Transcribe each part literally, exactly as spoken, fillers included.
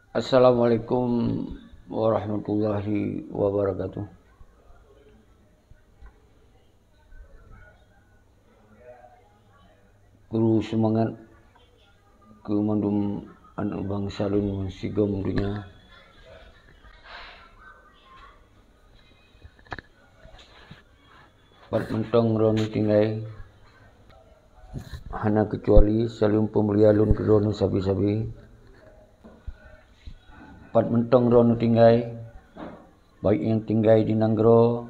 Assalamualaikum warahmatullahi wabarakatuh. Kru seumangat keu mandum aneuk bansa lôn sigom donya. Pat mantong droeneuh tinggai, hana keucuali saleuem peumulia lôn keu droeneuh sabe-sabe. Pat mantong droeneuh tinggai, baik nyang tinggai di nanggroe,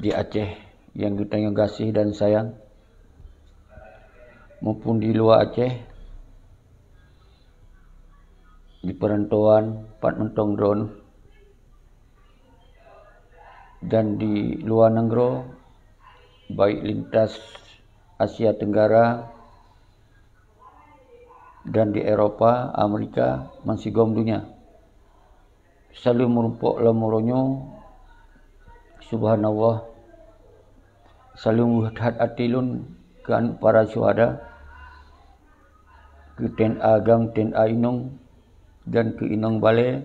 di Aceh nyang geutanyoe gaséh dan sayang, maupun di luwa Aceh, di peurantauan, pat mantong droeneuh, dan di luwa nanggroe, baik lintas Asia Tenggara dan di Eropa, Amerika, bansigom donya. Saleuem meurumpok lam uroe nyoe, subhanallah, saleuem weueh that até lôn keu aneuk para syuhada, keu T N A GAM, T N A inong, dan keu inong balée,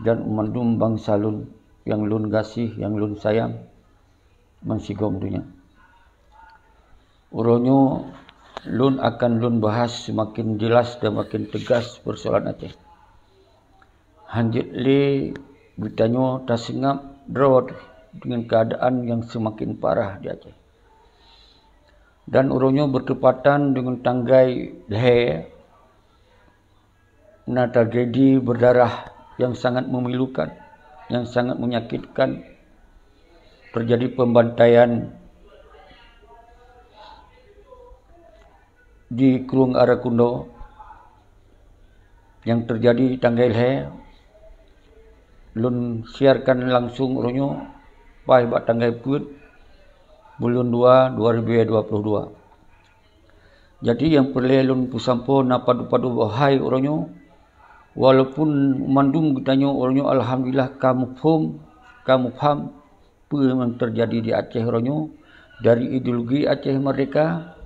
dan mandum bansa lôn nyang lôn gaséh, nyang lôn sayang, bansigom donya. Uroe nyoe lôn akan lôn bahas seumaken jeulaih dan maken teugas peusoalan Aceh. Hanjeuet lé geutanyoe taseungab droe deungon keuadaan nyang seumaken parah di Aceh. Dan uroe nyoe beuteupatan deungon tanggai lhée na tragedi beudarah nyang sangat meumilukan, nyang sangat menyakitkan, teujadi peubantaian di Krueng Arakundo nyang teujadi tanggai lhée. Lôn siarkan langsong uroe nyoe, paih bak tanggai peuet buleuen dua dua ribu dua puluh dua. Jadi, nyang peureulée lôn peusampoe na padub-padub hai uroe nyoe, walaupun mandum geutanyoe uroe nyoe alhamdulillah ka muphom, ka mupham peue nyang teujadi di Aceh uroe nyoe, dari ideologi Aceh Merdeka,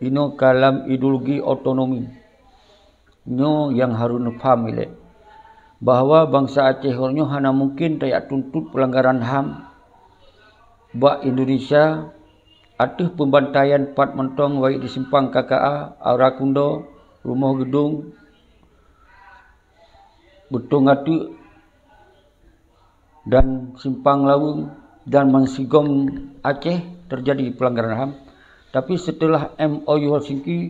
inoe ka lam ideologi otonomi. Nyoe nyang harôh neupham ilée, bahwa bansa Aceh uroe nyoe hana mungken tajak tuntot peulanggaran ham bak Indonesia ateueh peubantaian pat mantong, baik di simpang K K A, Arakundo, Rumoh Geudong, Beutong Ateuk, dan Simpang Laweueng dan bansigom Aceh teujadi peulanggaran ham. Tapi seuteulah M O U Helsinki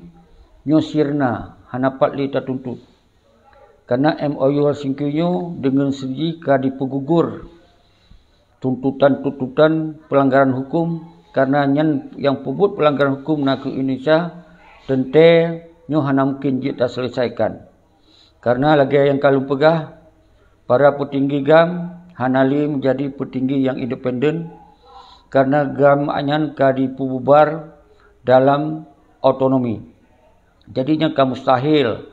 nyoe sirna, hana pat lé tatuntot. Karna M O U Helsinki nyoe deungon sendiri ka jipeugugur tuntotan-tuntotan peulanggaran huköm, karna nyan nyang peubuet peulanggaran huköm nakeuh Indonesia, teuntée nyoe hana mungken jeuet taseuleusaikan. Karna lagée nyang ka lôn peugah, para peutinggi GAM hana lé meujadi peutinggi nyang independen, karna GAM nyan ka jipeububar dalam otonomi. Jadi, nyan ka mustahil.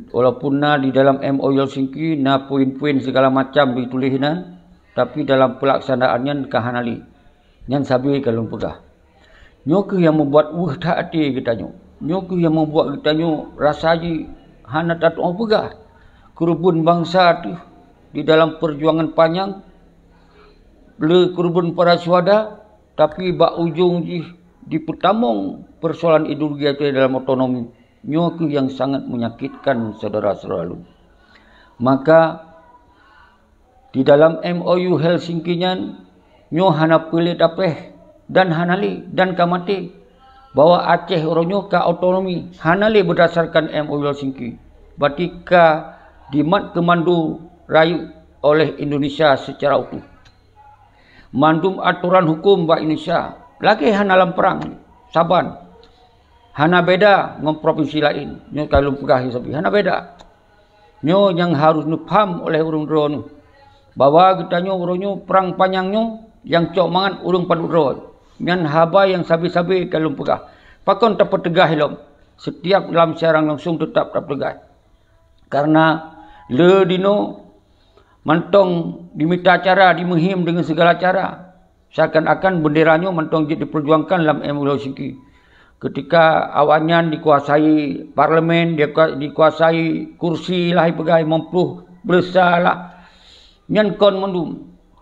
Walaupun na di dalam M O U Helsinki na poin-poin sigala macam jituléh inan, tapi dalam peulaksanaan nyan ka hana lé. Nyan sabe ka lôn peugah. Nyoe kheueh nyang meubuet weueh that até geutanyoe. Nyoe kheueh nyang meubuet geutanyoe rasa jih hana tatuoh peugah. Keureubeuen bansa teuh di dalam peujuangan panyang le keureubeuen para syuhada, tapi bak ujong jih jipeutamong peusoalan ideologi Aceh dalam otonomi. Nyoe kheueh nyang sangat menyakitkan, syedara-syedara lôn. Maka, di dalam M O U Helsinki nyan, nyoe hana peureulée tapéh dan hana lé dan ka maté bahwa Aceh uroe nyoe ka otonomi, hana lé beudasarkan M O U Helsinki. Berarti ka jimat keu mandum rayeuk oleh Indonesia seucara utuh. Mandum atoran huköm bak Indonesia lagée hana lam prang saban, hana beda ngon propinsi laén. Nyoe ka lôn peugah sabe, hana beda. Nyoe nyang harôh neupham oleh ureuëng droeneuh, bahwa geutanyoe uroe nyoe prang panyang nyoe nyang cok mangat ureuëng padub droe. Nyan haba nyang sabe-sabe ka lôn peugah. Pakon tapeuteugah ilom? Seutiab lam siaran langsong teutab tapeuteugah. Karna le dinoe mantong jimita cara, jimeuhiem deungon sigala cara. Seakan-akan beundera nyoe mantong jeuet jipeujuangkan lam M O U Helsinki. Ketika awaknyan dikuasai parlemen, dikuasai kursi lah ipeugah, limong ploh persen lah. Nyan kon mandum.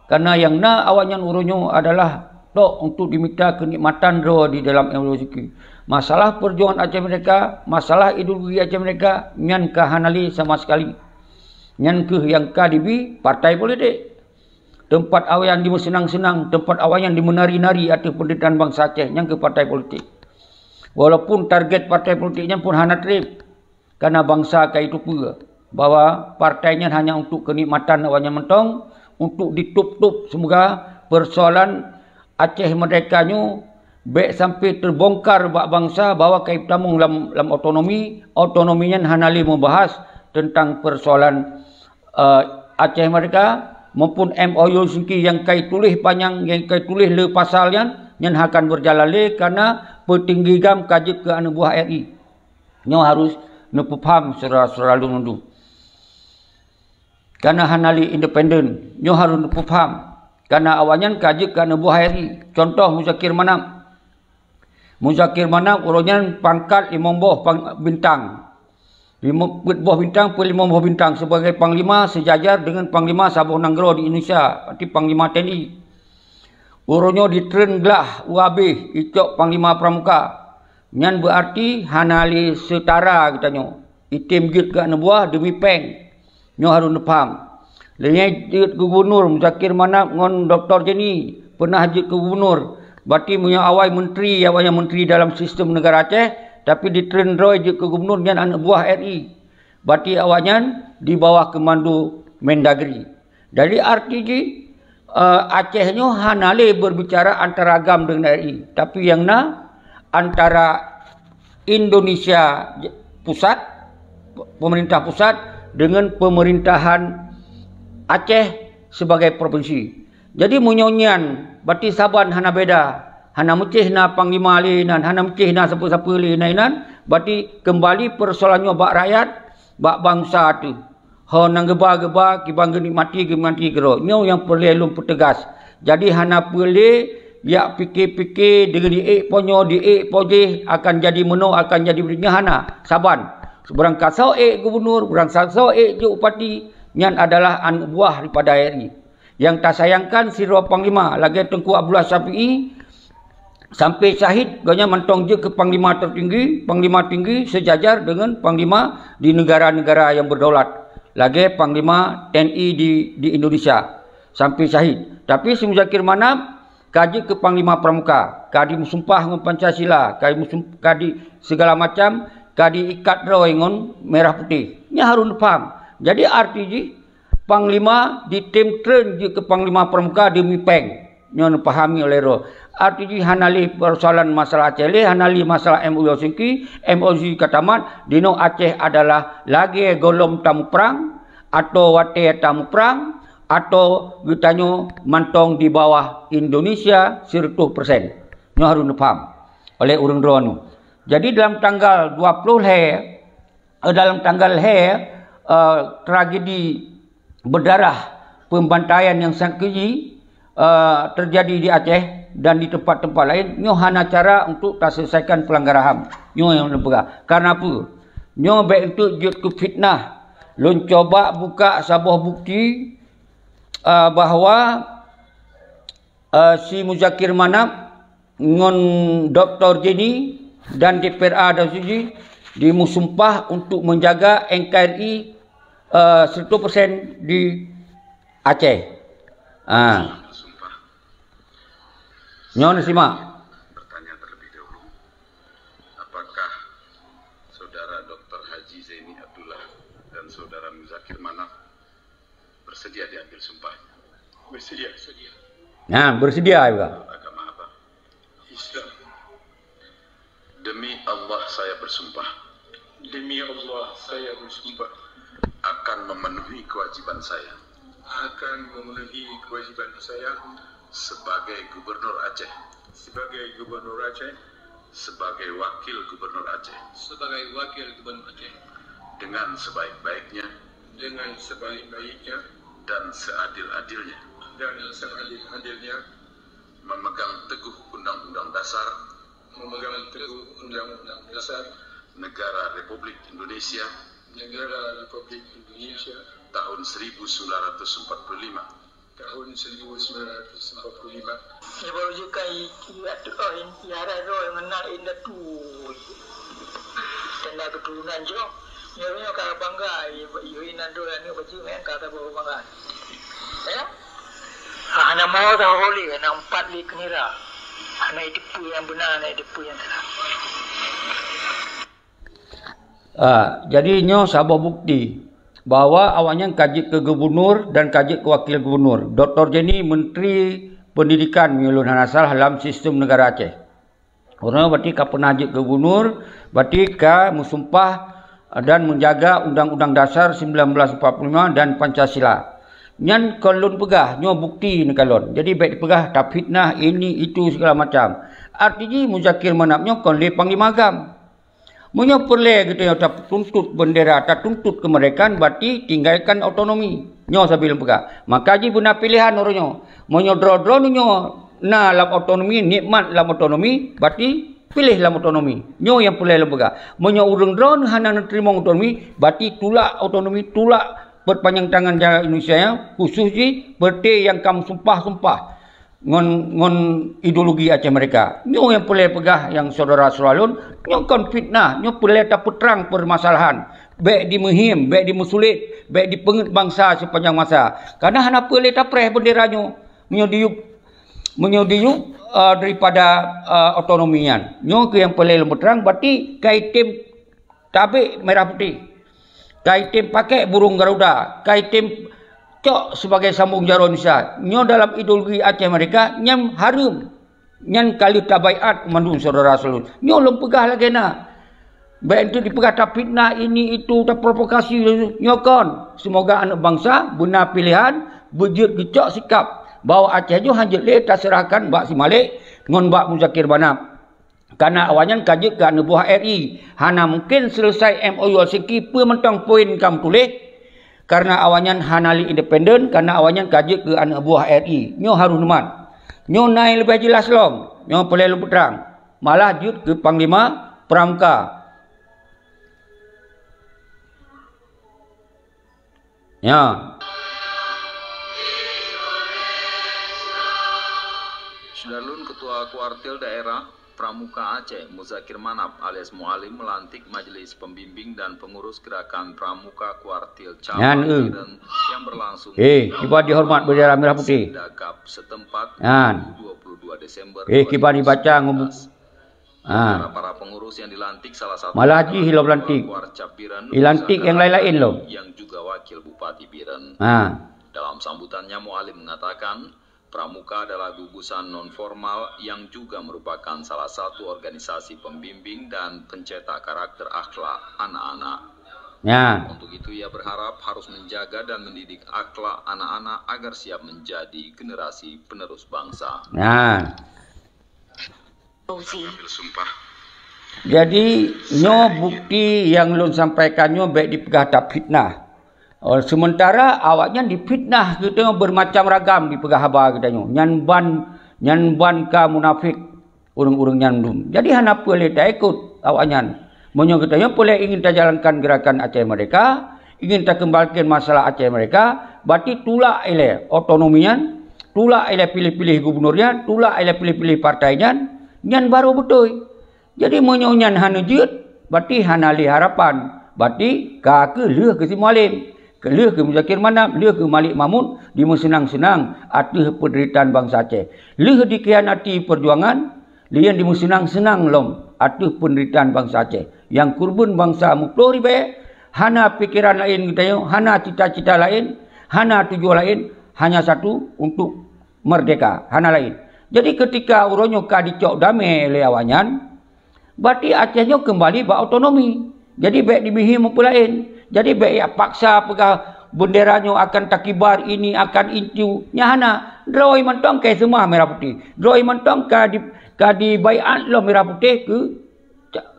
Karena nyang na awaknyan uroe nyoe adalah tok untuk dimita keunikmatan droe di dalam M O U Singki. Masalah perjuangan Aceh Merdeka, masalah ideologi Aceh Merdeka, nyan ka hana lé sama sekali. Nyan keuh nyang ka dibi partai politik. Teumpat awaknyan dimeuseunang-seunang, teumpat awaknyan dimeunari-nari ateueh penderitaan bansa Aceh, nyan keuh partai politik. Walaupun target partai politik nyan pun hana treb, karena bansa ka jiteupeue bahwa partai nyan hanya untuk keunikmatan awaknyan mantong, untuk ditôb-tôb seumoga persoalan Aceh Merdeka nyoe bék sampai teubongkar bak bansa bahwa ka jitamong lam, lam otonomi, otonomi nyan hana lé meubahas teuntang persoalan eh, Aceh Merdeka maupun M O U Singki nyang ka jituléh panyang, nyang ka jituléh le pasal nyan, nyan akan beujalan lé karena peutinggi GAM ka jeuet keu aneuk buah R I. Nyoe harus neupeupaham syedara-syedara lôn mandum. Karena hana lé independen, nyoe harus neupeupaham. Karena awaknyan ka jeuet keu aneuk buah R I. Contoh Muzakir Manaf. Muzakir Manaf uroe nyan pangkat limong boh pang-, bintang. Limong, peuet boh bintang, peuet limong boh bintang sebagai panglima sejajar dengan panglima saboh nanggroe di Indonesia, berarti panglima T N I. Uroe nyoe ditreun glah u abéh icok panglima pramuka. Nyan berarti hana lé seutara geutanyoe. Item jeuet keu aneuk buah demi péng. Nyoe harôh neupaham. Lheueh nyan jeuet gubunur Muzakir Manaf ngon Doktor Jenny peunah jeuet keu gubunur. Berarti meunyoe awai menteri, awaknyan menteri dalam sistem negara Aceh, tapi ditreun droe jeuet keu gubunur nyan aneuk buah R I. Berarti awaknyan di bawah komando Mendagri. Jadi arti jih, eh, Aceh nyoe hana lé berbicara antara GAM dengan R I, tapi nyang na antara Indonesia pusat, pemerintah pusat dengan pemerintahan Aceh sebagai provinsi. Jadi meunyoe nyan, berarti saban hana beda, hana meucéh na panglima lé inan, hana meucéh na sapeue-sapeue lé inan, berarti kembali persoalan nyoe bak rakyat, bak bansa teuh. Ho nyang geuba-geuba, kiban geunikmati, geunikmati keudroe. Nyoe nyang peureulée lôn peuteugas. Jadi hana peureulée jak pike-pike deungon diék po nyoe, diék po jéh, akan jadi meunoe, akan jadi beudôh, nyan hana. Saban. Beurangkasoe ék gubunur, beurangkasoe ék jeuet bupati, nyan adalah aneuk buah daripada R I. Nyang tasayangkan sidroe panglima lagée Teungku Abdullah Syafi'i, sampai syahid, gobnyan mantong jeuet keu panglima tertinggi, panglima tinggi sejajar dengan panglima di negara-negara yang berdaulat, lagée panglima T N I di, di Indonesia, sampai syahid. Tapi si Muzakir Manaf ka jeuet keu panglima pramuka, ka dimeusumpah ngon Pancasila, ka dimeusumpah, ka di segala macam, ka diikat droe ngon merah putih. Nyan harôh neupaham. Jadi arti jih, panglima ditem treun jeuet keu panglima pramuka demi péng. Nyoe neupahami oleh droe. Arti jih hana lé persoalan masalah Aceh lé, hana lé masalah M O U Helsinki, M O U ka tamat, dinoe Aceh adalah lagée gohlom tamuprang, atau watée tamuprang, atau geutanyoe mantong di bawah Indonesia sireutoh persen. Nyoe harôh neupaham oleh ureuëng droeneuh. Jadi dalam tanggal dua puluh lhée, eh, dalam tanggal lhée, eh, tragedi berdarah, pembantaian yang sangat keji, eh, terjadi di Aceh dan di tempat-tempat lain, nyoe hana cara untuk taselesaikan pelanggaran HAM. Nyoe nyang lôn peugah. Karena apa? Nyoe bék untuk jeuet keu fitnah. Lôn cuba buka saboh bukti, eh, bahwa eh, si Muzakir Manaf ngon Doktor Jenny dan D P R A dan Suji dimusumpah untuk menjaga N K R I, eh, seratus persen di Aceh. Ah. Nyoe simak. Bertanya terlebih dahulu, apakah Saudara Doktor Haji Zaini Abdullah dan Saudara Muzakir Manaf bersedia diambil sumpahnya? Bersedia. Nah, bersedia juga. Menurut agama apa? Islam. Demi Allah saya bersumpah. Demi Allah saya bersumpah. Akan memenuhi kewajiban saya. Akan memenuhi kewajiban saya. Sebagai Gubernur Aceh. Sebagai Gubernur Aceh. Sebagai Wakil Gubernur Aceh. Sebagai Wakil Gubernur Aceh. Dengan sebaik-baiknya. Dengan sebaik-baiknya. Dan seadil-adilnya. Dan seadil-adilnya. Memegang teguh Undang-Undang Dasar. Memegang teguh Undang-Undang Dasar Negara Republik Indonesia. Negara Republik Indonesia. Tahun seribu sembilan ratus empat puluh lima. Tahun seribu sembilan ratus empat puluh lima. Nyoe baru jeuet ka i-, i-, atu-, oh, in-, i-, hara droe ngon na indatu. Tanda keturunan jroh. Nyoe, nyoe ka bangga, i-, i-, inan droe aneuk bacut nyan ka, ka bangga. Ya? Hana mau tahu lé, hana empat lé keunira. Hana iteupeue nyang beuna, hana iteupeue nyang salah. Ah, jadi nyoe saboh bukti bahwa awaknyan ka jeuet keu gubunur dan ka jeuet keu wakil gubunur. Doktor Jenny Menteri Pendidikan, meunyoe lôn hana salah, lam sistem negara Aceh. Ureueng berarti ka pernah jeuet keu gubunur, berarti ka meusumpah dan menjaga Undang-Undang Dasar sembilan belas empat puluh lima dan Pancasila. Nyan kon lôn peugah, nyoe bukti neukalon. Jadi, bèk dipeugah tafitnah ini itu segala macam. Arti jih Muzakir Manaf nyoe kon lé panglima agam. Meunyoe peureulèe geutanyoe tatuntut bendera, tatuntut kemerdekaan, berarti tinggalkan otonomi. Nyoe sabe lôn peugah. Maka jih beuna pilehan uroe nyoe. Meunyoe droe-droe nyoe na lam otonomi, nikmat lam otonomi, berarti piléh lam otonomi. Nyoe nyang peureulèe lôn peugah. Meunyoe ureueng droe hana neuteurimong otonomi, berarti tulak otonomi, tulak perpanjang tangan jalan Indonesia nyan, khusus jih peureuté nyang ka meusumpah-sumpah ngon, ngon ideologi Aceh Merdeka. Nyoe nyang peureulèe peugah nyang syedara-syedara lôn, nyoe kon fitnah, nyoe peureulèe tapeutrang permasalahan. Bèk dimeuhiem, bèk dimeusulet, bèk dipeungeut bansa sepanjang masa. Karena hana peureulèe tapreh bendera nyoe. Meunyoe diyueb, meunyoe diyueb, eh, daripada, eh, otonomi nyan. Nyoe keuh nyang peureulèe lôn peutrang, berarti ka item tabek merah putih. Ka item pakèk burung Garuda, ka item cok sibagai sambong jaroe Indonesia. Nyoe dalam ideologi Aceh Merdeka nyan hareuem. Nyan ka lheueh tabaiat mandum syedara-syedara lôn. Nyoe lôn peugah lagèe na. Bèk enteuk dipeugah tafitnah ini itu, taprovokasi nyoe kon. Seumoga aneuk bansa beuna pilehan, beujeuet geucok sikap bahwa Aceh nyoe hanjeuet lé taseurahkan bak si Malik ngon bak Muzakir Manaf. Karena awaknyan ka jeuet keu aneuk buah R I. Hana mungken seuleusai M O U Helsinki peue mantong poin ka meutuléh. Karena awaknyan hana lé independen, karena awaknyan ka jeuet keu aneuk buah R I. Nyoe harôh neumat. Nyoe na nyang leubeh jeulaih lom. Nyoe peureulèe lôn peutrang. Malah jeuet keu panglima pramuka. Ya. Syedara lôn, Ketua Kuartil Daerah Pramuka Aceh, Muzakir Manaf alias Mualim, melantik Majelis Pembimbing dan Pengurus Gerakan Pramuka Kuartil Nyan, Cabang eh. Biren yang berlangsung Eh, di kiban dihormat bendera merah putih. Sekdagab setempat, Nyan. Minggu dua puluh dua Desember Eh, kiban dibaca ngon bu- dua ribu sembilan belas. Ah. Antara para pengurus yang dilantik, salah satu Malah jih lom lantik. Kuarcap Biren, Dilantik nyang laén-laén lom. Yang juga wakil bupati Biren. Ah. Dalam sambutannya, Mualim mengatakan, Pramuka adalah gugusan non formal yang juga merupakan salah satu organisasi pembimbing dan pencetak karakter akhlak anak-anak. Ya. Untuk itu, ia berharap harus menjaga dan mendidik akhlak anak-anak agar siap menjadi generasi penerus bangsa. Ya. Fauzi. Jadi, nyoe bukti nyang lôn sampaikan nyoe bèk dipeugah tafitnah. Oh, sementara awaknyan difitnah geutanyoe bermacam ragam dipeugah haba geutanyoe. Nyan ban, nyan ban ka munafék ureueng-ureueng nyan dum. Jadi, hana peureulèe taikot awaknyan. Meunyoe geutanyoe peureulèe ingin tajalankan gerakan Aceh Merdeka, ingin takeumbalikan masalah Aceh Merdeka, berarti tulak ilèe otonomi nyan, tulak ilèe piléh-piléh gubunur nyan, tulak ilèe piléh-piléh partai nyan, nyan barô beutôi. Jadi, meunyoe nyan hana jeuet, berarti hana lé harapan. Berarti ka keuh lheueh keu si Mualim, keu lheueh keu Muzakir Manaf, lheueh keu Malik Mahmud dimeuseunang-seunang ateueh peunderitaan bansa Aceh. Lheueh dikhianati peujuangan, Lé nyan dimeuseunang-seunang lom ateueh peunderitaan bansa Aceh. Nyang keureubeuen bansa meuploh ribèe, hana pikeran laén geutanyoe, hana cita-cita laén, hana tujuan laén, hanya satu, untuk merdeka, hana laén. Jadi, keutika uroe nyoe ka dicok damé lé awaknyan, berarti Aceh nyoe keumbali bak otonomi. Jadi, bèk dimeuhiem peue laén. Jadi, bèk jak paksa peugah bendera nyoe akan takibar, ini akan itu. Nyan hana. Droe mantong ka seumah merah putih. Droe mantong ka di, ka dibaiat lom merah putih keu,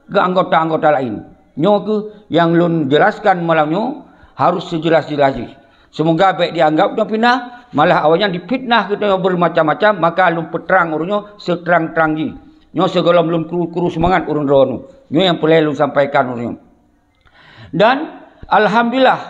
keu anggota-anggota laén. Nyoe keuh nyang lôn jelaskan malam nyoe harus sejelas-jelas jih. Seumoga bèk dianggap nyoe fitnah, malah awaknyan difitnah geutanyoe bermacam-macam, maka lôn peutrang uroe nyoe seutrang-trang jih. Nyoe sigohlom lôn kru-kru seumangat ureuëng droeneuh. Nyoe nyang peureulée lôn sampaikan ureuëng nyoe. Dan alhamdulillah,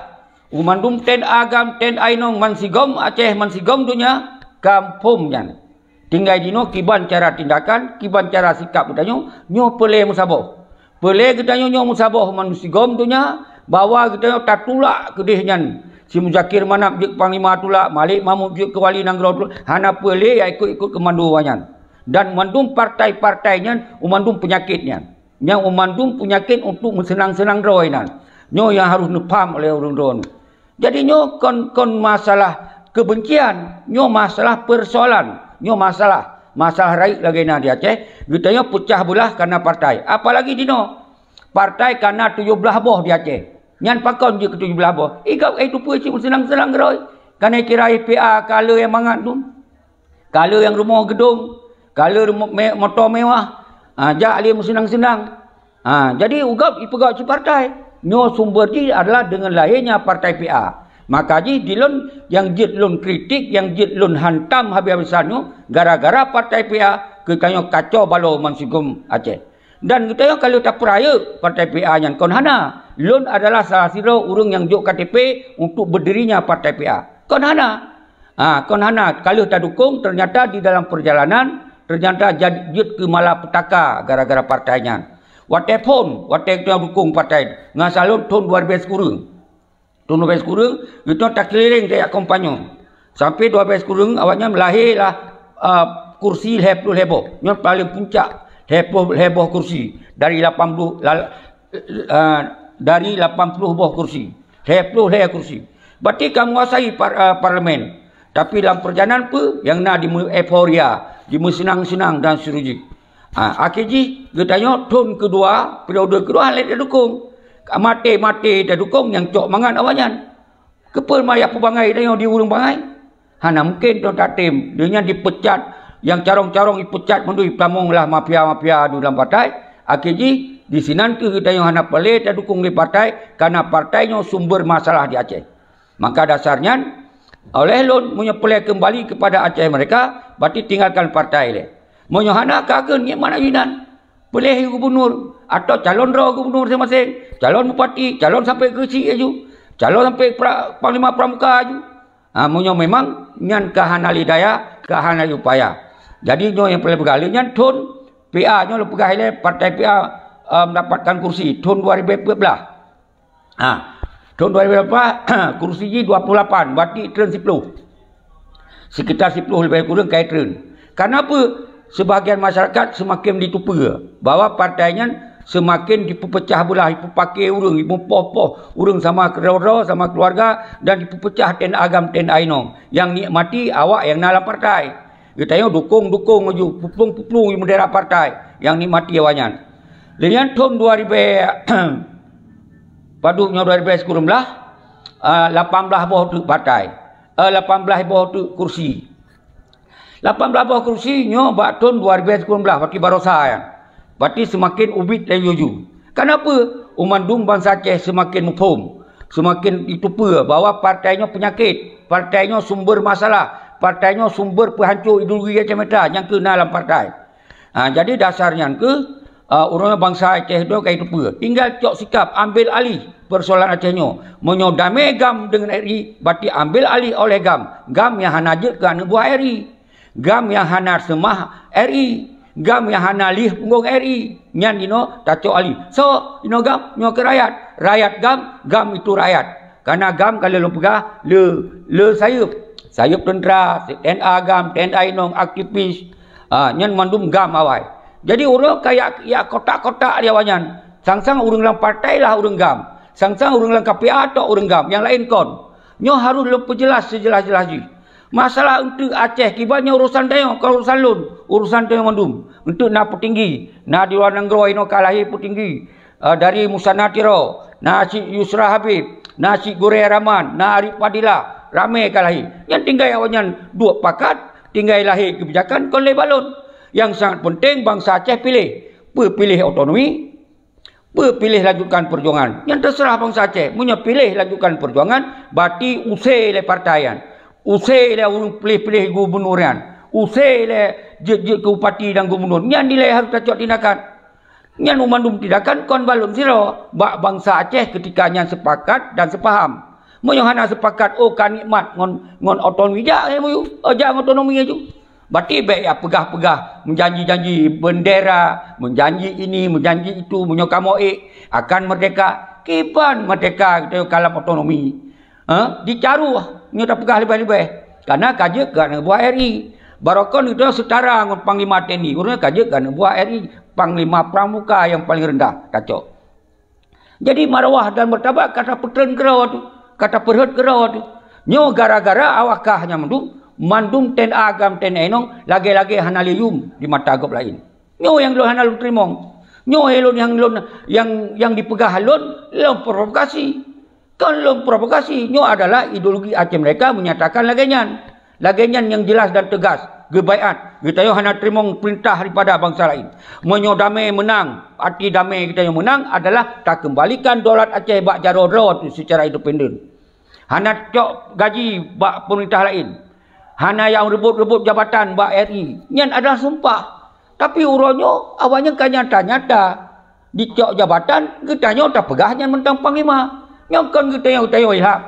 u mandum T N A GAM, T N A inong, mansigom Aceh, mansigom donya ka phom nyan. Tinggai jinoe kiban cara tindakan, kiban cara sikap geutanyoe, nyoe peureulée meusaboh. Peureulée geutanyoe nyoe meusaboh mansigom donya, bahwa geutanyoe tatulak keudeh nyan. Si Muzakir Manaf jeuet keu Panglima tulak, Malik Mahmud jeuet keu Wali Nanggroe tulak, hana peureulée ya ikot-ikot keumando awaknyan. Dan mandum partai-partai nyan u mandum peunyakét nyan. Nyang u mandum peunyakét untuk meuseunang-seunang droe nan. Nyoe nyang harôh neupham oleh ureuëng droeneuh. Jadi nyoe kon, kon masalah keubencian, nyoe masalah peusoalan, nyoe masalah, masalah rayeuk lagée na di Aceh, geutanyoe peucah beulah kareuna partai. Apalagi dinoe, partai kana tujoh blaih boh di Aceh. Nyan pakon jeuet keu tujoh blaih boh? Igab ai tupeue cit meuseunang-seunang droe. Kana kira P A ka le nyang mangat dum. Ka le nyang rumoh geudong, ka le rumoh me-, moto mewah. Ha, jak lé meuseunang-seunang. Ha, jadi ugab ipeugah cit partai. Nyoe sumber jih adalah deungon lahirnya partai P A. Maka jih dilôn nyang jeuet lôn kritik, nyang jeuet lôn hantam habéh-habésan nyoe gara-gara partai P A geutanyoe kacau balo mansigom Aceh. Dan geutanyoe ka lheueh tapeurayeuk partai P A nyan kon hana. Lôn adalah salah sidroe ureuëng nyang jok K T P untuk berdirinya partai P A. Kon hana. Ha, kon hana ka lheueh tadukong, ternyata di dalam perjalanan ternyata jadi jeuet keu malapetaka gara-gara partai nyan. Watée phon, watée geutanyoe dukong partai, ngon salon thon dua ribée sikureueng. Thon dua ribée sikureueng, geutanyoe takeuliléng tajak kampanye. Sampai dua ribée sikureueng awaknyan lahé lah, a, kursi lhée ploh lhée boh. Nyoe paléng puncak lhée ploh lhée boh kursi dari lapan ploh lal-, a, dari lapan ploh boh kursi. Lhée ploh lhée kursi. Berarti ka menguasai par-, a, parlemen. Tapi lam perjalanan peue nyang na dimeu-, euforia, dimeuseunang-seunang dan seterusnya. Ha, akhé jih geutanyoe thon keudua, periode keudua hana lé tadukong. Ka maté-maté tadukong nyang cok mangat awaknyan. Keupeue ma jak peubangai tanyoe di ureuëng bangai? Hana mungken tanyoe tatem. Lheueh nyan dipecat, nyang carông-carông dipecat mandum, ipeutamong lah mafia-mafia di dalam partai. Akhé jih disinan kheueh geutanyoe hana peureulée tadukong lé partai, kareuna partai nyoe sumber masalah di Aceh. Maka dasar nyan, oleh lôn meunyoe peureulée keumbali keupada Aceh merdeka, berarti tinggalkan partai lé. Meunyoe hana, ka keuneuk ngieng manat inan. Peureulée gubunur atau calon droe gubunur maséng-maséng, calon bupati, calon sampai keu chik laju, calon sampai pra-, panglima pramuka laju. Ha, meunyoe memang nyan ka hana lé daya, ka hana lé upaya. Jadi nyoe nyang peureulée peugah lé nyan thon P A nyoe lôn peugah ilée partai P A, eh, mendapatkan kursi thon dua ribée peuet blaih. Ha, thon dua ribée lapan, kursi jih dua puluh lapan, berarti treun siploh. Sekitar siploh leubeh kureueng ka treun. Kareuna peue? Sebahagian masyarakat seumaken jiteupeue bahwa partai nyan seumaken jipeupeucah beulah, jipeupake ureuëng, jimeupoh-poh ureuëng sama keudroe-droe, sama keuluwarga, dan jipeupeucah T N A GAM, T N A inong. Nyang nikmati awak nyang na lam partai. Geutanyoe dukong-dukong laju, puplueng-puplueng laju meudera partai nyang nikmati awaknyan. Lé nyan thon dua ribée, padub nyoe dua ribée sikureueng blaih, eh, lapan blaih boh teuk partai. Eh, lapan blaih boh teuk kursi. Lapan blaih boh kursi nyoe bak thon dua ribée sikureueng blaih, berarti barosa nyan. Berarti seumaken ubit laju-laju. Kareuna peue? U mandum bansa Aceh seumaken muphom, seumaken jiteupeue bahwa partai nyoe peunyakét, partai nyoe sumber masalah, partai nyoe sumber peuhanco ideologi macam mita nyang keu na lam partai. Ha, jadi dasar nyan kheueh, a, ureuëng bansa Aceh nyoe ka jiteupeue. Tinggai cok sikap, ambil alih persoalan Aceh nyoe. Meunyoe damé GAM deungon R I, berarti ambil alih oleh GAM. GAM nyang hana jeuet keu aneuëk buah R I. GAM nyang hana seumah R I, GAM nyang hana lieh punggong R I, nyan jinoe tacok alih. Soe jinoe GAM? Nyoe keu rakyat. Rakyat GAM, GAM itu rakyat. Kareuna GAM ka lheueh lôn peugah, le, le sayeuep. Sayeuep teuntra, T N A GAM, T N A inong, aktivis. Ha, nyan mandum GAM awai. Jadi ureuëng ka jak, jak kotak-kotak di awaknyan. Sang-sang ureuëng lam partai lah ureuëng GAM. Sang-sang ureuëng lam K P A tok ureuëng GAM, nyang laén kon. Nyoe harôh lôn peujeulaih seujeulaih-jeulaih jih. Masalah eunteuk Aceh, kiban nyoe urosan tanyoe, kon urosan lôn, urosan tanyoe mandum. Eunteuk na peutinggi, na di luwa nanggroe inoe ka lahé peutinggi, eh, dari Musanna Tiro, na cit Yusra Habib, na cit Gurée Rahman, na Arif Fadilah, ramé ka lahé. Nyan tinggai awaknyan duek pakat, tinggai lahé keubijakan kon lé bak lôn. Nyang sangat peunteng bansa Aceh piléh. Peue piléh otonomi? Peue piléh lanjutkan perjuangan? Nyan teuseurah bansa Aceh. Meunyoe piléh lanjutkan perjuangan, berarti use lé partai nyan. Use lé ureuëng piléh-piléh gubunur nyan. Use lé jeuet-jeuet keu bupati dan gubunur. Nyan dilée harôh tacok tindakan. Nyan meumandum tindakan kon balom sidroe bak bansa Aceh keutika nyan seupakat dan seupaham. Meunyoe hana seupakat, oh ka nikmat ngon, ngon otonomi, jak laju, oh jak ngon otonomi laju. Berarti bék ya peugah-peugah meujanji-janji bendera, meujanji ini, meujanji itu, meunyoe kamoe ék akan merdeka. Kiban merdeka geutanyoe ka lam otonomi. Ha? Dicaruh nyoe tapeugah leubeh-leubeh. Karena ka jeuet keu aneuk buah R I. Barokon geutanyoe setara ngon panglima T N I. Ureuëng ka jeuet keu aneuk buah R I. Panglima pramuka nyang paling rendah tacok. Jadi marwah dan martabat ka tapeutreun keudroe tu, ka tapeurhot keudroe tu. Nyoe gara-gara awak kah nyan mandum, mandum T N A GAM T N A inong lagée-lagée hana lé yum di mata gob laén. Nyoe nyang lôn hana lôn teurimong. Nyoe lôn nyang lôn nyang nyang dipeugah lôn, lôn provokasi. Kon lôn provokasi, nyoe adalah ideologi Aceh Merdeka menyatakan lagée nyan. Lagée nyan nyang jelas dan teugas, geubaiat, geutanyoe hana teurimong peurintah daripada bansa laén. Meunyoe damé meunang, arti damé geutanyoe meunang adalah takeumbalikan daulat Aceh bak jaroe droe teuh seucara independen. Hana cok gaji bak peurintah laén. Hana nyang reubot-reubot jabatan bak R I. Nyan adalah sumpah. Tapi uroe nyoe awaknyan ka nyata-nyata dicok jabatan, geutanyoe tapeugah nyan mantong panglima. Nyoe kon geutanyoe-tanyoe ilham.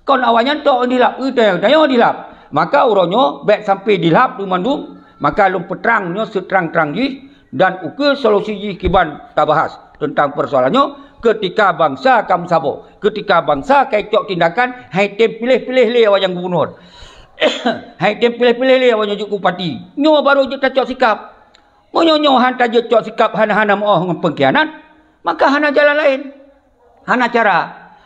Kon awaknyan tok dilap, geutanyoe-tanyoe dilap. Maka uroe nyoe bék sampai dilap teumandum, maka lôn peutrang nyoe seutrang-trang jih dan ukeue solusi jih kiban tabahas teuntang peusoalan nyoe keutika bansa ka meusaboh, keutika bansa ka icok tindakan, hai tem piléh-piléh lé awaknyan gubunur. Hai tem piléh-piléh lé awaknyan jeuet keu bupati. Nyoe barô jeuet tacok sikab. Meunyoe nyoe han tajeuet cok sikab hana-hana meuoh ngon peungkhianat, maka hana jalan laén. Hana cara.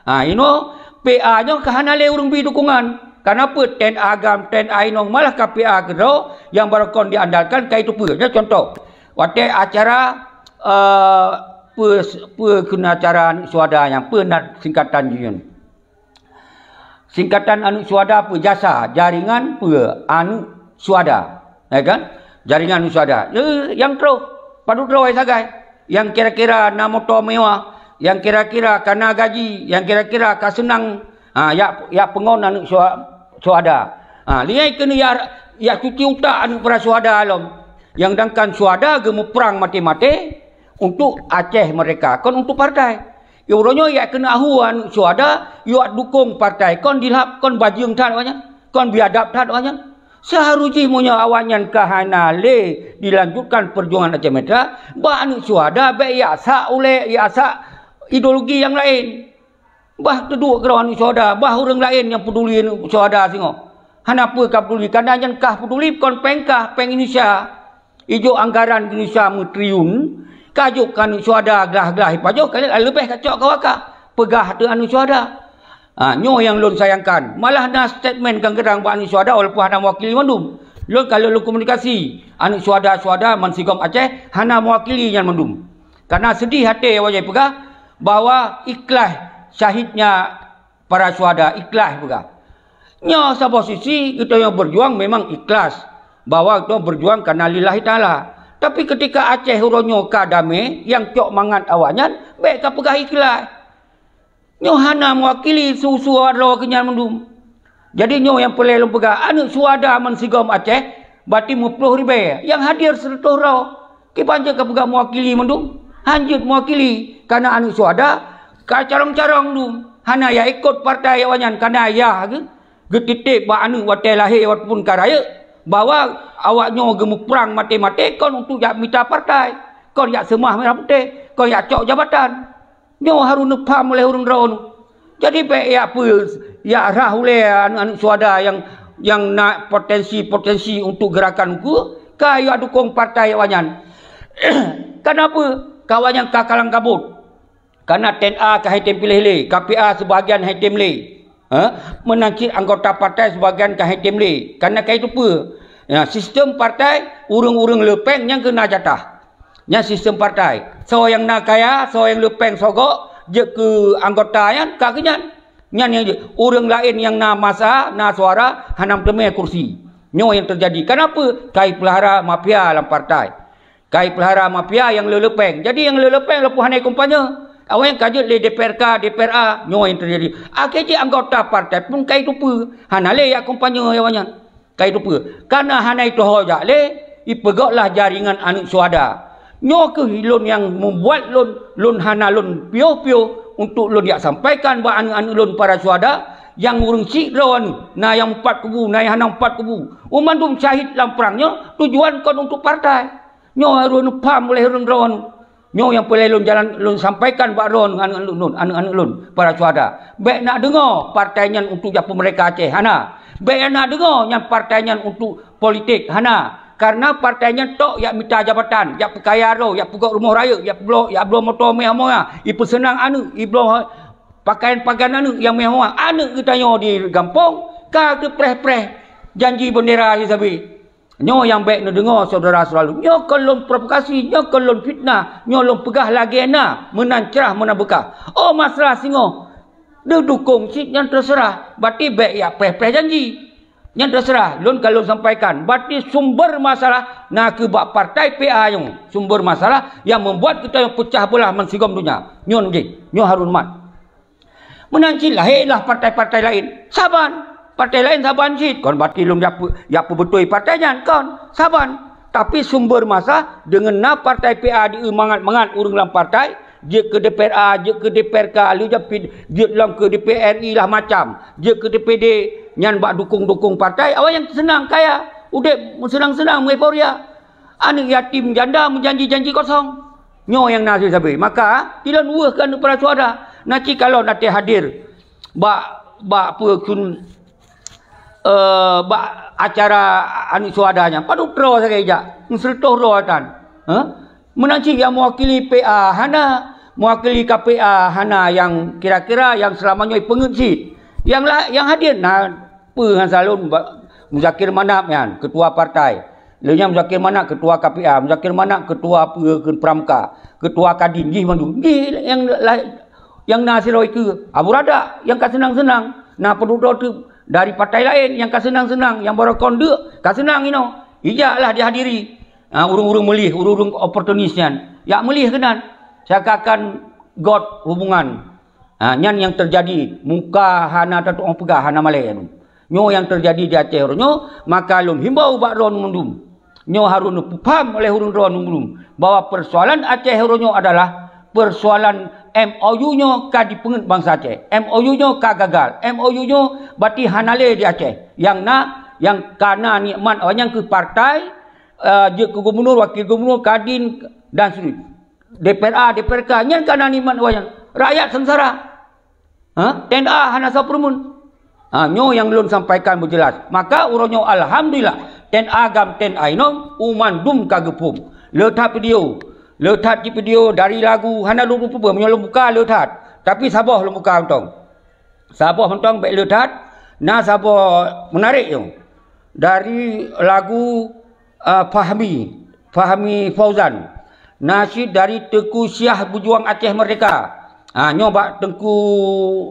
Ha, inoe P A nyoe ka hana lé ureuëng bi dukungan. Kana peue T N A GAM, T N A inong malah ka P A keudroe nyang barokon diandalkan ka itu peue. Nyoe contoh, watée acara, eh, peue, peue keunan acara aneuk syuhada nyan, peue nan singkatan jih nyan. Singkatan aneuk syuhada peue? JASA, Jaringan peue? Aneuk Syuhada. Ya kan? Jaringan aneuk syuhada. Eh, nyang troh, padub droe sagai. Nyang kira-kira na moto mewah, nyang kira-kira ka na gaji, nyang kira-kira ka seunang, ha, yak, yak peungon aneuk syuha-, syuhada. Ha, liai keuneuk yak, yak cuci utak aneuk para syuhada lom. Nyang dangkan syuhada geumuprang maté-maté untuk Aceh Merdeka, kon untuk partai. Ya, uroe nyoe yak keuneuk ahu aneuk syuhada, yak dukong partai, kon dilhab, kon bajeueng that awaknyan, kon biadab that awaknyan. Seuharôh jih meunyoe awaknyan ka hana lé dilanjutkan peujuangan Aceh Merdeka, bak aneuk syuhada bék yak sak ulée, yak sak ideologi nyang laén. Bah teuduek keudroe aneuk syuhada, bah ureuëng laén nyang peuduli aneuk syuhada singoh. Hana peue ka peuduli, kana nyan kah peuduli kon péng kah, péng Indonesia. Ijok anggaran Indonesia meutriliun, ka jok keu aneuk syuhada glah-glah ipajoh, ka leubeh ka cok keu awak kah. Peugah ateueh aneuk syuhada. Ha, nyoe nyang lôn sayangkan. Malah na statement kadang-kadang bak aneuk syuhada walaupun hana mewakili mandum. Lôn ka lôn komunikasi, aneuk syuhada-syuhada bansigom Aceh hana mewakili nyan mandum. Karena sedih até awaknyan peugah bahwa ikhlas syahidnya para syuhada, ikhlas peugah. Nyoe saboh sisi geutanyoe berjuang memang ikhlas, bahwa geutanyoe berjuang karena lillahi ta'ala. Tapi ketika Aceh uroe nyoe ka damé, nyang cok mangat awaknyan bék ka peugah ikhlas. Nyoe hana mewakili su-su droe keu nyan mandum. Jadi nyoe nyang peureulée lôn peugah, aneuk syuhada bansigom Aceh, berarti meuploh ribée, nyang hadir seratus droe. Kiban jeuet ka peugah mewakili mandum, hanjeuet mewakili, karena aneuk syuhada ka carông-carông dum, hana ya ikot partai awaknyan, karena ya geu-, geutitip bak aneuk watée lahé ataupun ka rayeuk, bahwa awak nyoe geumuprang maté-maté kon untuk jak mita partai, kon jak seumah merah putéh, kon jak cok jabatan. Nyoe harôh neupham oleh ureuëng droeneuh. Jadi bék yak peue, yak rhah ulée aneuk-aneuk syuhada nyang, nyang na potensi-potensi untuk gerakan ukeue, ka yak dukong partai awaknyan. Kenapa? Ka awaknyan ka kalang kabut. Karena T N A ka hai tem piléh lé, K P A sebagian hai tem lé. Ha? Meunan cit anggota partai sebagian ka hai tem lé. Karena ka itu peue? Ya, sistem partai, ureuëng-ureuëng le péng nyang keuna jatah. Nyan sistem partai. Soe nyang na kaya, soe nyang le péng sogok, jeuet keu anggota nyan, ka keu nyan. Nyan nyang jeuet. Ureuëng laén nyang na masa, na suara, hana meuteumé kursi. Nyoe nyang teujadi. Kenapa? Ka ipeulahara mafia lam partai. Ka ipeulahara mafia nyang le-le péng. Jadi nyang le-le péng lom hana kampanye. Awaknyan ka jeuet lé D P R K, D P R A. Nyoe nyang teujadi. Akhé jih anggota partai pun ka itupeue. Hana lé yak kampanye awaknyan. Ka iteupeue, kana hana ituho jak lé, ipeugoklah jaringan aneuk syuhada. Nyoe kheueh lôn nyang mubuat lôn, lôn hana lôn piôh-piôh untuk lôn jak sampaikan bak aneuk-aneuk lôn para syuhada nyang ureuëng syiek droe nyoe, na nyang meupat kubu, na nyang hana meupat kubu. Banmandum syahid lam prang nyoe tujuan kon untuk partai. Nyoe harôh neupham oleh ureuëng droe nyoe. Nyoe nyang peureulée lôn jalan lôn sampaikan bak droe ngon aneuk-aneuk lôn, aneuk-aneuk lôn, para syuhada. Bék na deungoe partai nyan untuk japeumeurdeka Aceh, hana. Bék na deungoe nyan partai nyan untuk politik, hana. Kareuna partai nyan tok jak mita jabatan, jak peukaya droe, jak peugok rumoh rayeuk, jak peubloe, jak bloe moto meuah-meuah, ipeuseunang aneuk, ibloe pakaian-pakaian aneuk nyang meuah-meuah. Aneuk geutanyoe di gampông ka geupreh-preh janji beundera sabe. Nyoe nyang bék neudeungoe, syedara-syedara lôn. Nyoe kon lôn provokasi, nyoe kon lôn fitnah, nyoe lôn peugah lagée na, meunan crah meunan beukah. Oh, masalah singoh neudukong cit, nyan teuseurah. Berarti bék jak preh-preh janji. Nyan teuseurah, lôn ka lôn sampaikan. Berarti sumber masalah na keu bak partai P A nyoe. Sumber masalah nyang membuat kita nyang pecah belah meusigom donya. Nyoe jih, nyoe harôh mat. Meunan cit lahé lah partai-partai laén. Saban. Partai laén saban cit. Kon berarti lôn jak peu-, jak peubeutôi partai nyan. Kon. Saban. Tapi sumber masa deungon na partai P A di mangat-mangat ureuëng lam partai, jeuet keu D P R A, jeuet keu D P R K, lheueh jeuet lom keu D P R I lah macam, jeuet keu D P D, nyan bak dukong-dukong partai, awai nyang seunang kaya, udeb meuseunang-seunang, meueuforia. Aneuk yatim janda meujanji-janji kosong. Nyoe nyang na sabe-sabe. Maka, tilôn weueh keu aneuk para syuhada. Na cit kalon até hadir bak, bak peue kheun, eh, bak acara aneuk syuhada nyan. Padub droe sagai jak. Meuseureutoh droe tan. Heh? Meunan cit nyang mewakili P A hana, mewakili K P A hana nyang kira-kira nyang seulama nyoe peungeuet cit. Nyang la-, nyang hadir na peue ngon salon ba-, Muzakir Manaf nyan, ketua partai. Lheueh nyan Muzakir Manaf ketua K P A, Muzakir Manaf ketua peue kheun Pramuka, ketua Kadin, jih mandum. Jih nyang la-, nyang na sidroe keue Abu Radak nyang ka seunang-seunang, na padub droe teuk dari partai laén nyang ka seunang-seunang, nyang baroe kon deuk ka seunang inoe. Ijaklah dihadiri. Ha, ureuëng-ureuëng meulih, ureuëng-ureuëng oportunis nyan. Jak meulih keunan. Seakan-akan got hubungan. Ha, nyan nyang teujadi. Muka hana tatuoh peugah, hana malée. Nyoe nyang teujadi di Aceh uroe nyoe, maka lôn himbau bak droeneuh mandum. Nyoe harôh neupeupaham oleh ureuëng droeneuh mandum bahwa persoalan Aceh uroe nyoe adalah persoalan M O U nyoe ka dipeungeuet bansa Aceh. M O U nyoe ka gagal. M O U nyoe berarti hana lé di Aceh. Nyang na, nyang ka na nikmat awaknyan keu partai, eh, jeuet keu gubunur, wakil gubunur, kadin, dan seterusnya. D P R A, D P R K, nyan ka na nikmat awaknyan. Rakyat seungsara. Ha? T N A hana soe peureumeun. Ha, nyoe nyang lôn sampaikan beujeulaih. Maka uroe nyoe alhamdulillah, T N A GAM, T N A inong, u mandum ka geuphom. Le that video. Le that cit video dari lagu, hana lôn peubuet, meunyoe lôn buka le that. Tapi saboh lôn buka mantong. Saboh mantong bék le that, na saboh menarik nyoe. Dari lagu, ah, Fahmi, Fahmi Fauzan. Nasyid dari Teungku Syiah Beujuang Aceh Merdeka. Ha, nyoe bak Teungku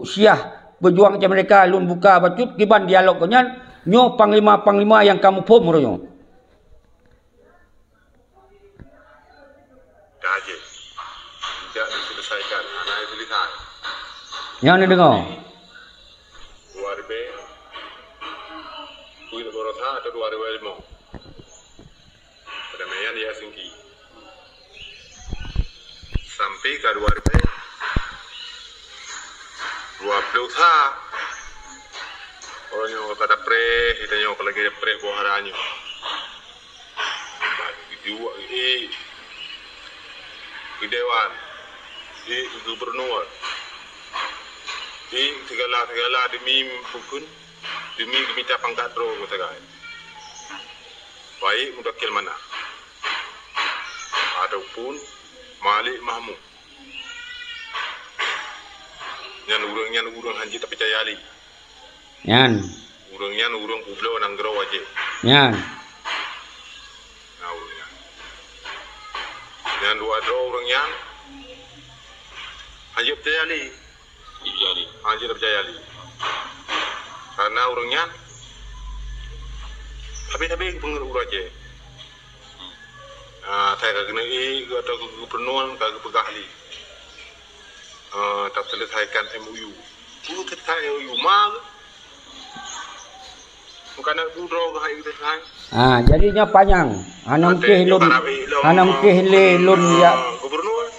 Syiah Beujuang Aceh Merdeka lôn buka bacut kiban dialog gobnyan. Nyoe panglima-panglima nyang ka muphom uroe nyoe. Ka jeuet. Tidak diselesaikan. Hana tulisan. Nyan neudeungoe. Dua ribèe. Kuit baroesa atau dua ribèe lima. Perdamaian di Helsinki. Sampai ka dua ribèe dua puluh sa. Uroe nyoe ka tapreh, kita nyoe ka lagèe tapreh boh hara nyoe. Geujok ék keu dewan, ék keu gubernur, ék segala-segala demi meupeukheun, demi geumita pangkat droe sagai. Baik mudakil manah ataupun Malik Mahmud. Nyan ureuëng nyan ureuëng hanjeuet tapeucaya lé. Nyan. Ureuëng nyan ureuëng peubloe nanggroe Aceh. Nyan. Nah, ureuëng nyan. Nyan dua droe ureuëng nyan hanjeuet peucaya lé. Hanjeuet peucaya lé. Karena ureuëng nyan habéh-habéh geupeungeut ureuëng Aceh. Ah, asai ka keuneuk ék atau gubernur ka geupeugah lé. Ah, taselesaikan M O U. Peue teuka M O U ma? Bukan nak budok ke hai kita hai. Ha, jadi nyoe panyang. Hana mungkin lôn, hana mungkin lé lôn yak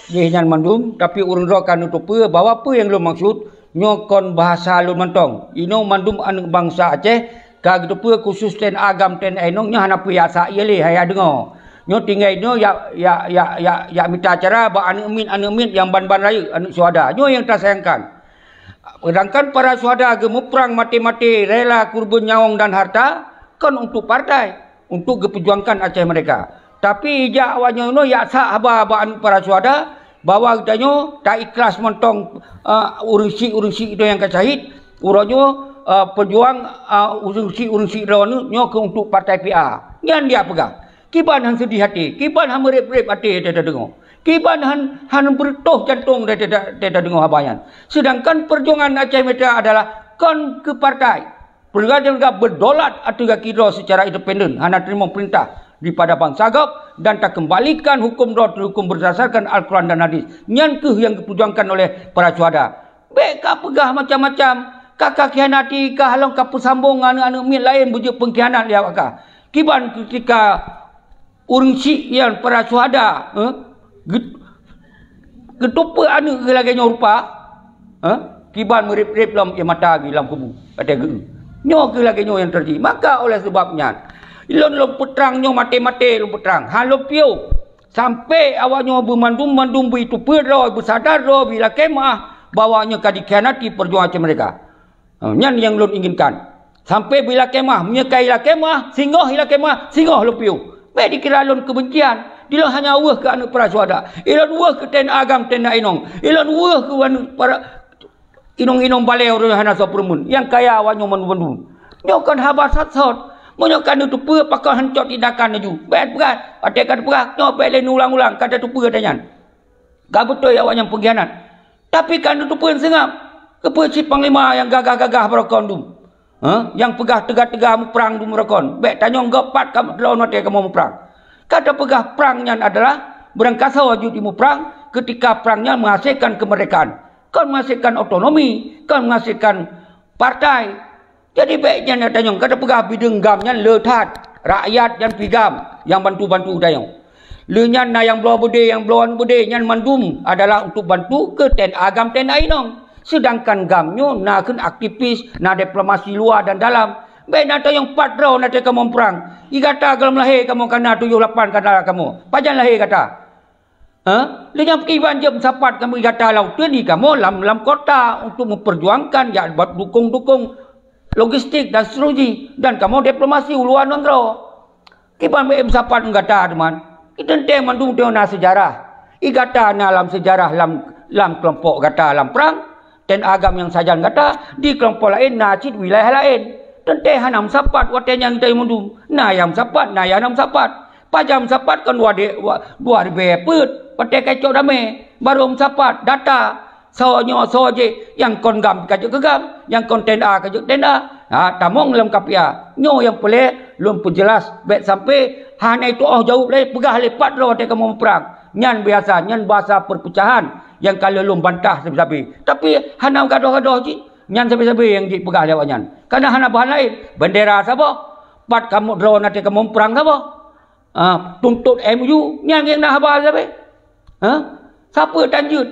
jih nyan mandum, tapi ureuëng droe ka neuteupeue bahwa peue nyang lôn maksud, nyoe kon bahasa lôn mantong. Inoe mandum aneuëk bansa Aceh ka geuteupeue, khusus T N A GAM, T N A inong nyoe hana peue yak sa ie lé hai deungoe. Nyoe tinggai nyoe yak, yak, yak, yak, yak mita cara bak aneuëk miet, aneuëk miet nyang ban-ban rayeuk, aneuëk syuhada. Nyoe nyang tasayangkan. Sedangkan para syuhada geumuprang maté-maté, rela kurban nyawöng dan harta, kon untuk partai, untuk geupejuangkan Aceh merdeka. Tapi ijak awak nyoe yak sak haba bak aneuëk para syuhada bahwa geutanyoe ta ikhlas mantong, eh, ureuëng syiek-ureuëng syiek itu nyang ka syahid, uroe nyoe, eh, peujuang, eh, ureuëng syiek-ureuëng syiek droeneueh nyoe keu untuk partai P A. Nyan dia peugah. Kiban han seudih até, kiban han meureb-reb até teudeungoe. Kiban han, han beureutoh jantong teudeungoe haba nyan. Sedangkan perjuangan Aceh Merdeka adalah kon keu partai. Perjuangan Aceh Merdeka berdaulat ateueh gaki droe secara independen, hana teurimong perintah daripada bansa gob, dan takembalikan hukum droe hukum berdasarkan Al-Quran dan Hadis. Nyan keuh nyang geuperjuangkan oleh para syuhada. Bék ka peugah macam-macam, ka, ka khianati, ka halong ka peusambong ngon aneuëk-aneuëk miet laén beujeuet peungkhianat lé awak ka. Kiban keutika ureuëng syiek nyan para syuhada, eh, ge-, geuteupeue aneuëk geuh lagée nyoe rupa, eh, kiban meureb-reb lom ie mata geuh lam kubu, watée geu. Nyoe keuh lagée nyoe nyang teujadi. Maka oleh sebab nyan, lôn, lôn peutrang nyoe maté-maté lôn peutrang, han lôn piôh. Sampai awak nyoe beumandum-mandum beuteupeue droe, beusadar droe, beulakée meuáh bahwa nyoe ka dikhianati perjuangan Aceh Merdeka. Ha, nyan nyang lôn inginkan. Sampai beulakée meuáh, meunyoe ka ilakée meuáh, singoh ilakée meuáh, singoh lôn piôh. Bék dikira lôn keubencian. Dilôn hanya weueh keu aneuëk para syuhada. Ilôn weueh keu T N A GAM, T N A inong. Ilôn weueh keu aneuëk para inong-inong balée ureuëng hana soe peureumeun, nyang kaya awak nyoe mandum-mandum. Nyoe kon haba sat-sot. Meunyoe ka neuteupeue, pakon han cok tindakan laju. Bék peugah, watée ka teupeugah, nyoe bék lé neuulang-ulang, ka tateupeue ata nyan. Ka beutôi awak nyan peungkhianat. Tapi ka neuteupeue seungab. Keupeue cit panglima nyang gagah-gagah baroe kon dum? Ha? Nyang peugah teuga-teuga muprang dum baroe kon. Bék tanyong gob pat kamoe droe watée kamoe muprang. Ka tapeugah prang nyan adalah beurangkasoe jeuet jimuprang keutika prang nyan menghasilkan kemerdekaan. Kon menghasilkan otonomi, kon menghasilkan partai. Jadi bék nyan tanyong ka tapeugah bideung GAM nyan le that, rakyat nyan pih GAM nyang bantu-bantu tanyong. Le nyan na nyang bloe beudé, nyang bloe beudé nyan mandum adalah untuk bantu keu T N A GAM, T N A inong. Sedangkan GAM nyoe na kheun aktivis, na diplomasi luwa dan dalam. Bék na tanyong pat droe na teuka muprang. Di gata gohlom lahé kamoe ka na tujoh lapan ka na kamoe. Pajan lahé gata? Ha? Lé nyang kiban jeuet meusapat kamoe gata lam uteuen di kamoe lam, lam kota untuk memperjuangkan jak dukung-dukung logistik dan seterusnya. Dan kamoe diplomasi u luwa nanggroe. Kiban bék meusapat ngon gata teuma. Iteunteng mandum teuh na seujarah. I gata na lam seujarah lam, lam keulompok gata lam prang. T N A GAM nyang sajan gata, di keulompok laén na cit wilayah laén. Teuntée hana meusapat watée nyan geutanyoe mandum. Na nyang meusapat, na nyang hana meusapat. Pajan meusapat kon dua de-, wa-, dua ribée peuet, watée ka cok damé, barô meusapat data. Soe nyoe soe jih, nyang kon GAM ka jeuet keu GAM, nyang kon T N A ka jeuet T N A. Ha, tamong lam K P A. Nyoe nyang peureulée lôn peujeulaih bék sampai hana itu'oh jaweueb lé peugah lé pat droe watée kamoe muprang. Nyan biasa, nyan bahasa perpecahan nyang ka lheueh lôn bantah sabe-sabe. Tapi hana gadoh-gadoh cit, nyan sabe-sabe nyang jipeugah lé awaknyan. Kana hana bahan laén, bendera saboh, pat kamoe droe watée kamoe muprang saboh. Ah, tuntot M U, nyan nyang na haba sabe. Ha? Sapeue tan jeuet?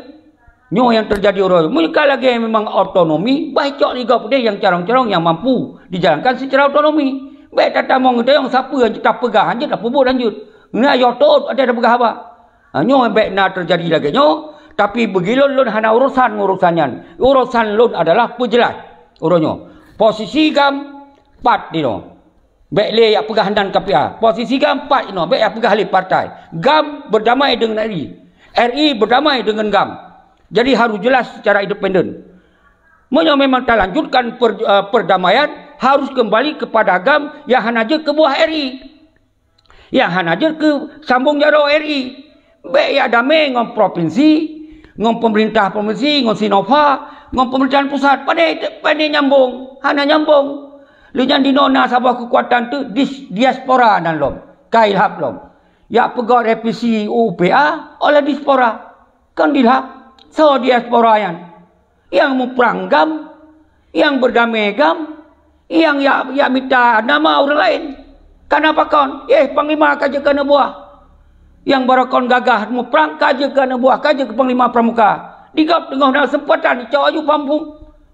Nyoe nyang teujadi uroe nyoe. Meunyoe ka lagée memang otonomi, bah cok lé gob deh nyang carông-carông nyang mampu dijalankan secara otonomi. Bék tatamong geutanyoe sapeue nyang tapeugah hanjeuet, tapeubuet hanjeuet. Nyan yoh tôt watée tapeugah haba. Ha, nyoe bék na teujadi lagée nyoe, tapi beugilôn lôn hana urosan ngon urosan nyan. Urosan lôn adalah peujeulaih uroe nyoe. Posisi GAM pat dinoe. Bék lé yak peugah nan K P A. Posisi GAM pat inoe, bék yak peugah lé partai. GAM berdamai dengan R I. R I berdamai dengan GAM. Jadi harus jelas secara independen. Meunyoe memang talanjutkan per-, eh, perdamaian, harus kembali kepada GAM nyang hana jeuet keu buah R I. Nyang hana jeuet keu sambong jaroe R I. Bék yak damé ngon provinsi, ngon pemerintah provinsi, ngon Sinova, ngon pemerintahan pusat. Pane, pane nyambong, hana nyambong. Lé nyan dinoe na saboh keukuatan teuk dis-, diaspora nan lom, ka ilhab lom. Yak peugöt revisi U U P A oleh diaspora. Kan dilhab, soe diaspora nyan? Nyang muprang GAM, nyang berdamai GAM, Nyang jak, jak mita nama ureuëng laén. Kana pakon, eh, panglima ka jeuet keu aneuk buah. Nyang barokon gagah muprang ka jeuet keu aneuk buah, ka jeuet keu panglima pramuka. Di gob teungoh na keuseumpatan icok aju pam phom.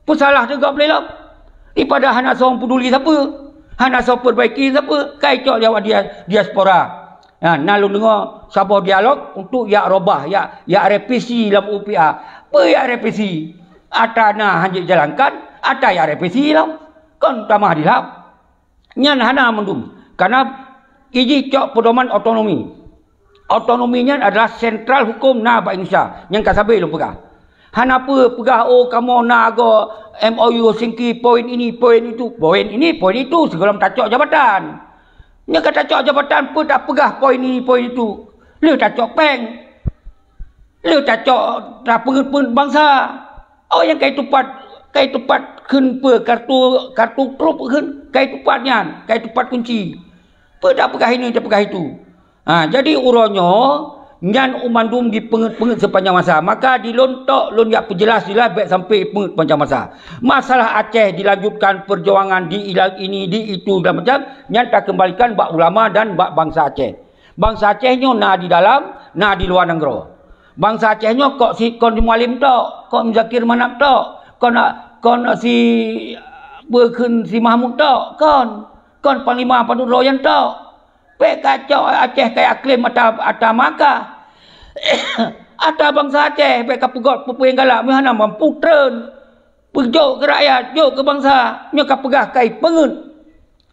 Peusalah teuh gob lé lom. Dipada hana soe peuduli sapeue, hana soe peurbaiki sapeue, ka icok jak diaspora. Na, na lôn deungoe saboh dialog untuk jak robah, jak, jak revisi lam U P A. Peue jak revisi? Ata na hana jijalankan, ata jak revisi lom. Kon tamah dilap. Nyan hana mandum. Karena iji cok pedoman otonomi. Otonomi nyan adalah sentral hukum na bak Indonesia nyang ka sabe lôn peugah. Hana peue peugah, "Oh, kamoe na agoe M O U Helsinki, poin ini, poin itu, poin ini, poin itu," sigohlom tacok jabatan. Nyoe ka tacok jabatan, peue tapeugah poin ini, poin itu? Lheueh tacok péng. Lheueh tacok tapeungeuet-peungeuet bansa. Oh, nyang kai tupat, kai tupat kheun peue kartu, kartu truf kheun, kai tupat nyan, kai tupat kunci. Peue tapeugah ini, tapeugah itu. Ha, jadi uroe nyoe nyan mandum dipeungeuet-peungeuet sepanjang masa. Maka di lôn tok lôn jak peujeulaih sila bék sampai peungeuet panjang masa. Masalah Aceh dilanjutkan perjuangan di ila-, ini, di itu, dan macam nyan takeumbalikan bak ulama dan bak bansa Aceh. Bansa Aceh nyoe na di dalam, na di luwa nanggroe. Bansa Aceh nyoe kok si, kon si Mualem tok, kon Muzakir Manaf tok, kon, kon si, peue kheun si Mahmud tok, kon, kon Panglima Padub Droe nyan tok. Bék kacok Aceh kaya klaim ata, ata maka. Ata bansa Aceh bék kapeugot peue-peue nyang galak, meuhana mampu treun. Peujok keu rakyat, jok keu bansa, nyoe kapeugah kai peungeuet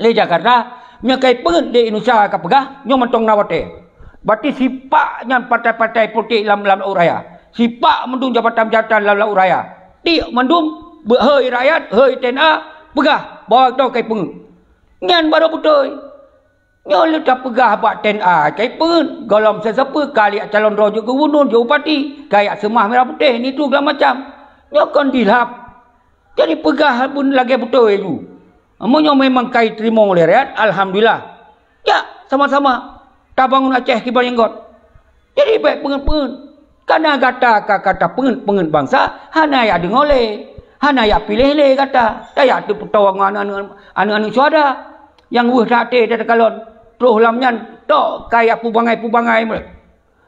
lé Jakarta, nyoe kai peungeuet lé Indonesia kapeugah, nyoe mantong na watée. Berarti sipak nyan partai-partai politik lam, lam laôt raya. Sipak mandum jabatan-jabatan lam laôt raya. Tiek mandum, beu-, hei rakyat, hei T N A, peugah bahwa geutanyoe kai peungeuet. Nyan barô beutôi. Nyoe lé tapeugah bak T N A, kai peungeuet, gohlom sapeue-sapeue, ka jak calon droe jeuet gubunur, jeuet bupati, ka jak seumah mirah putéh, nitu segala macam. Nyoe kon dilap. Jadi peugah pun lagée beutôi ju. Meunyoe memang kai teurimong lé rakyat, alhamdulillah. Jak sama-sama tabangun Aceh kiban nyang göt. Jadi bék peungeuet-peungeuet. Kana gata ka, ka tapeungeuet-peungeuet bansa, hana jak deungoe lé, hana jak piléh lé gata. Tajak teupeutoe ngon aneuëk, aneuëk-aneuëk syuhada nyang weueh that até takalon. Troh lam nyan tok kaya pubangai-pubangai.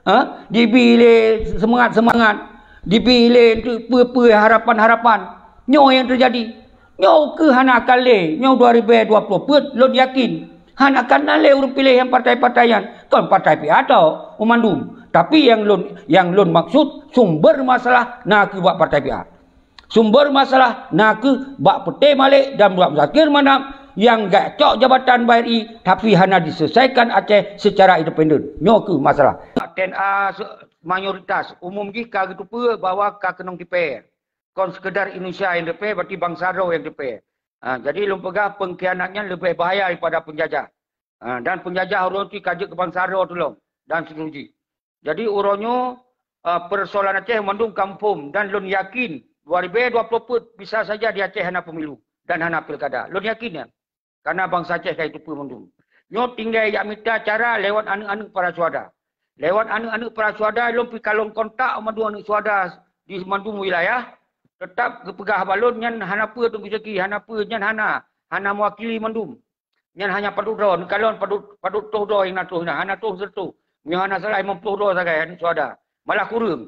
Ha? Dibi lé seumangat-seumangat, dibi lé peue-peue harapan-harapan. Nyoe nyang teujadi. Nyoe keuh hana akan lé, nyoe dua ribée dua ploh peuet lôn yakin. Hana akan na lé ureuëng piléh nyang partai-partai nyan, kon partai P A tok, meumandum. Tapi nyang lôn, nyang lôn maksud sumber masalah na keuh bak partai P A. Sumber masalah na keuh bak Puteh Malik dan bak Muzakir Manaf nyang gak cok jabatan bak R I, tapi hana diselesaikan Aceh secara independen. Nyoe keuh masalah. T N A se-, mayoritas umum jih ka geuteupeue bahwa ka keunong D P R. Kon sekedar Indonesia nyang D P R, berarti bansa droe nyang D P R. Ha, jadi lôn peugah pengkhianat nyan leubeh bahaya daripada penjajah. Ha, dan penjajah ureuëng tu ka jeuet keu bansa droe tulông dan seterusnya. Jadi uroe nyoe, eh, persoalan Aceh mandum ka muphom dan lôn yakin dua ribée dua ploh peuet bisa saja di Aceh hana pemilu dan hana pilkada. Lôn yakin nyan. Karena bansa Aceh ka jiteupeue mandum. Nyoe tinggai jak mita cara lewat aneuëk-aneuëk para syuhada. Lewat aneuëk-aneuëk para syuhada, lôn pih kalon kontak mandum aneuëk syuhada di mandum wilayah. Tetap geupeugah bak lôn nyan hana peue Teungku Zaki, hana peue nyan hana, hana mewakili mandum. Nyan hanya padub droe, neukalon padub, padub toh droe nyang na toh nyan, hana toh siratoh. Meunyoe hana salah, limong ploh droe sagai aneuëk syuhada. Malah kureueng.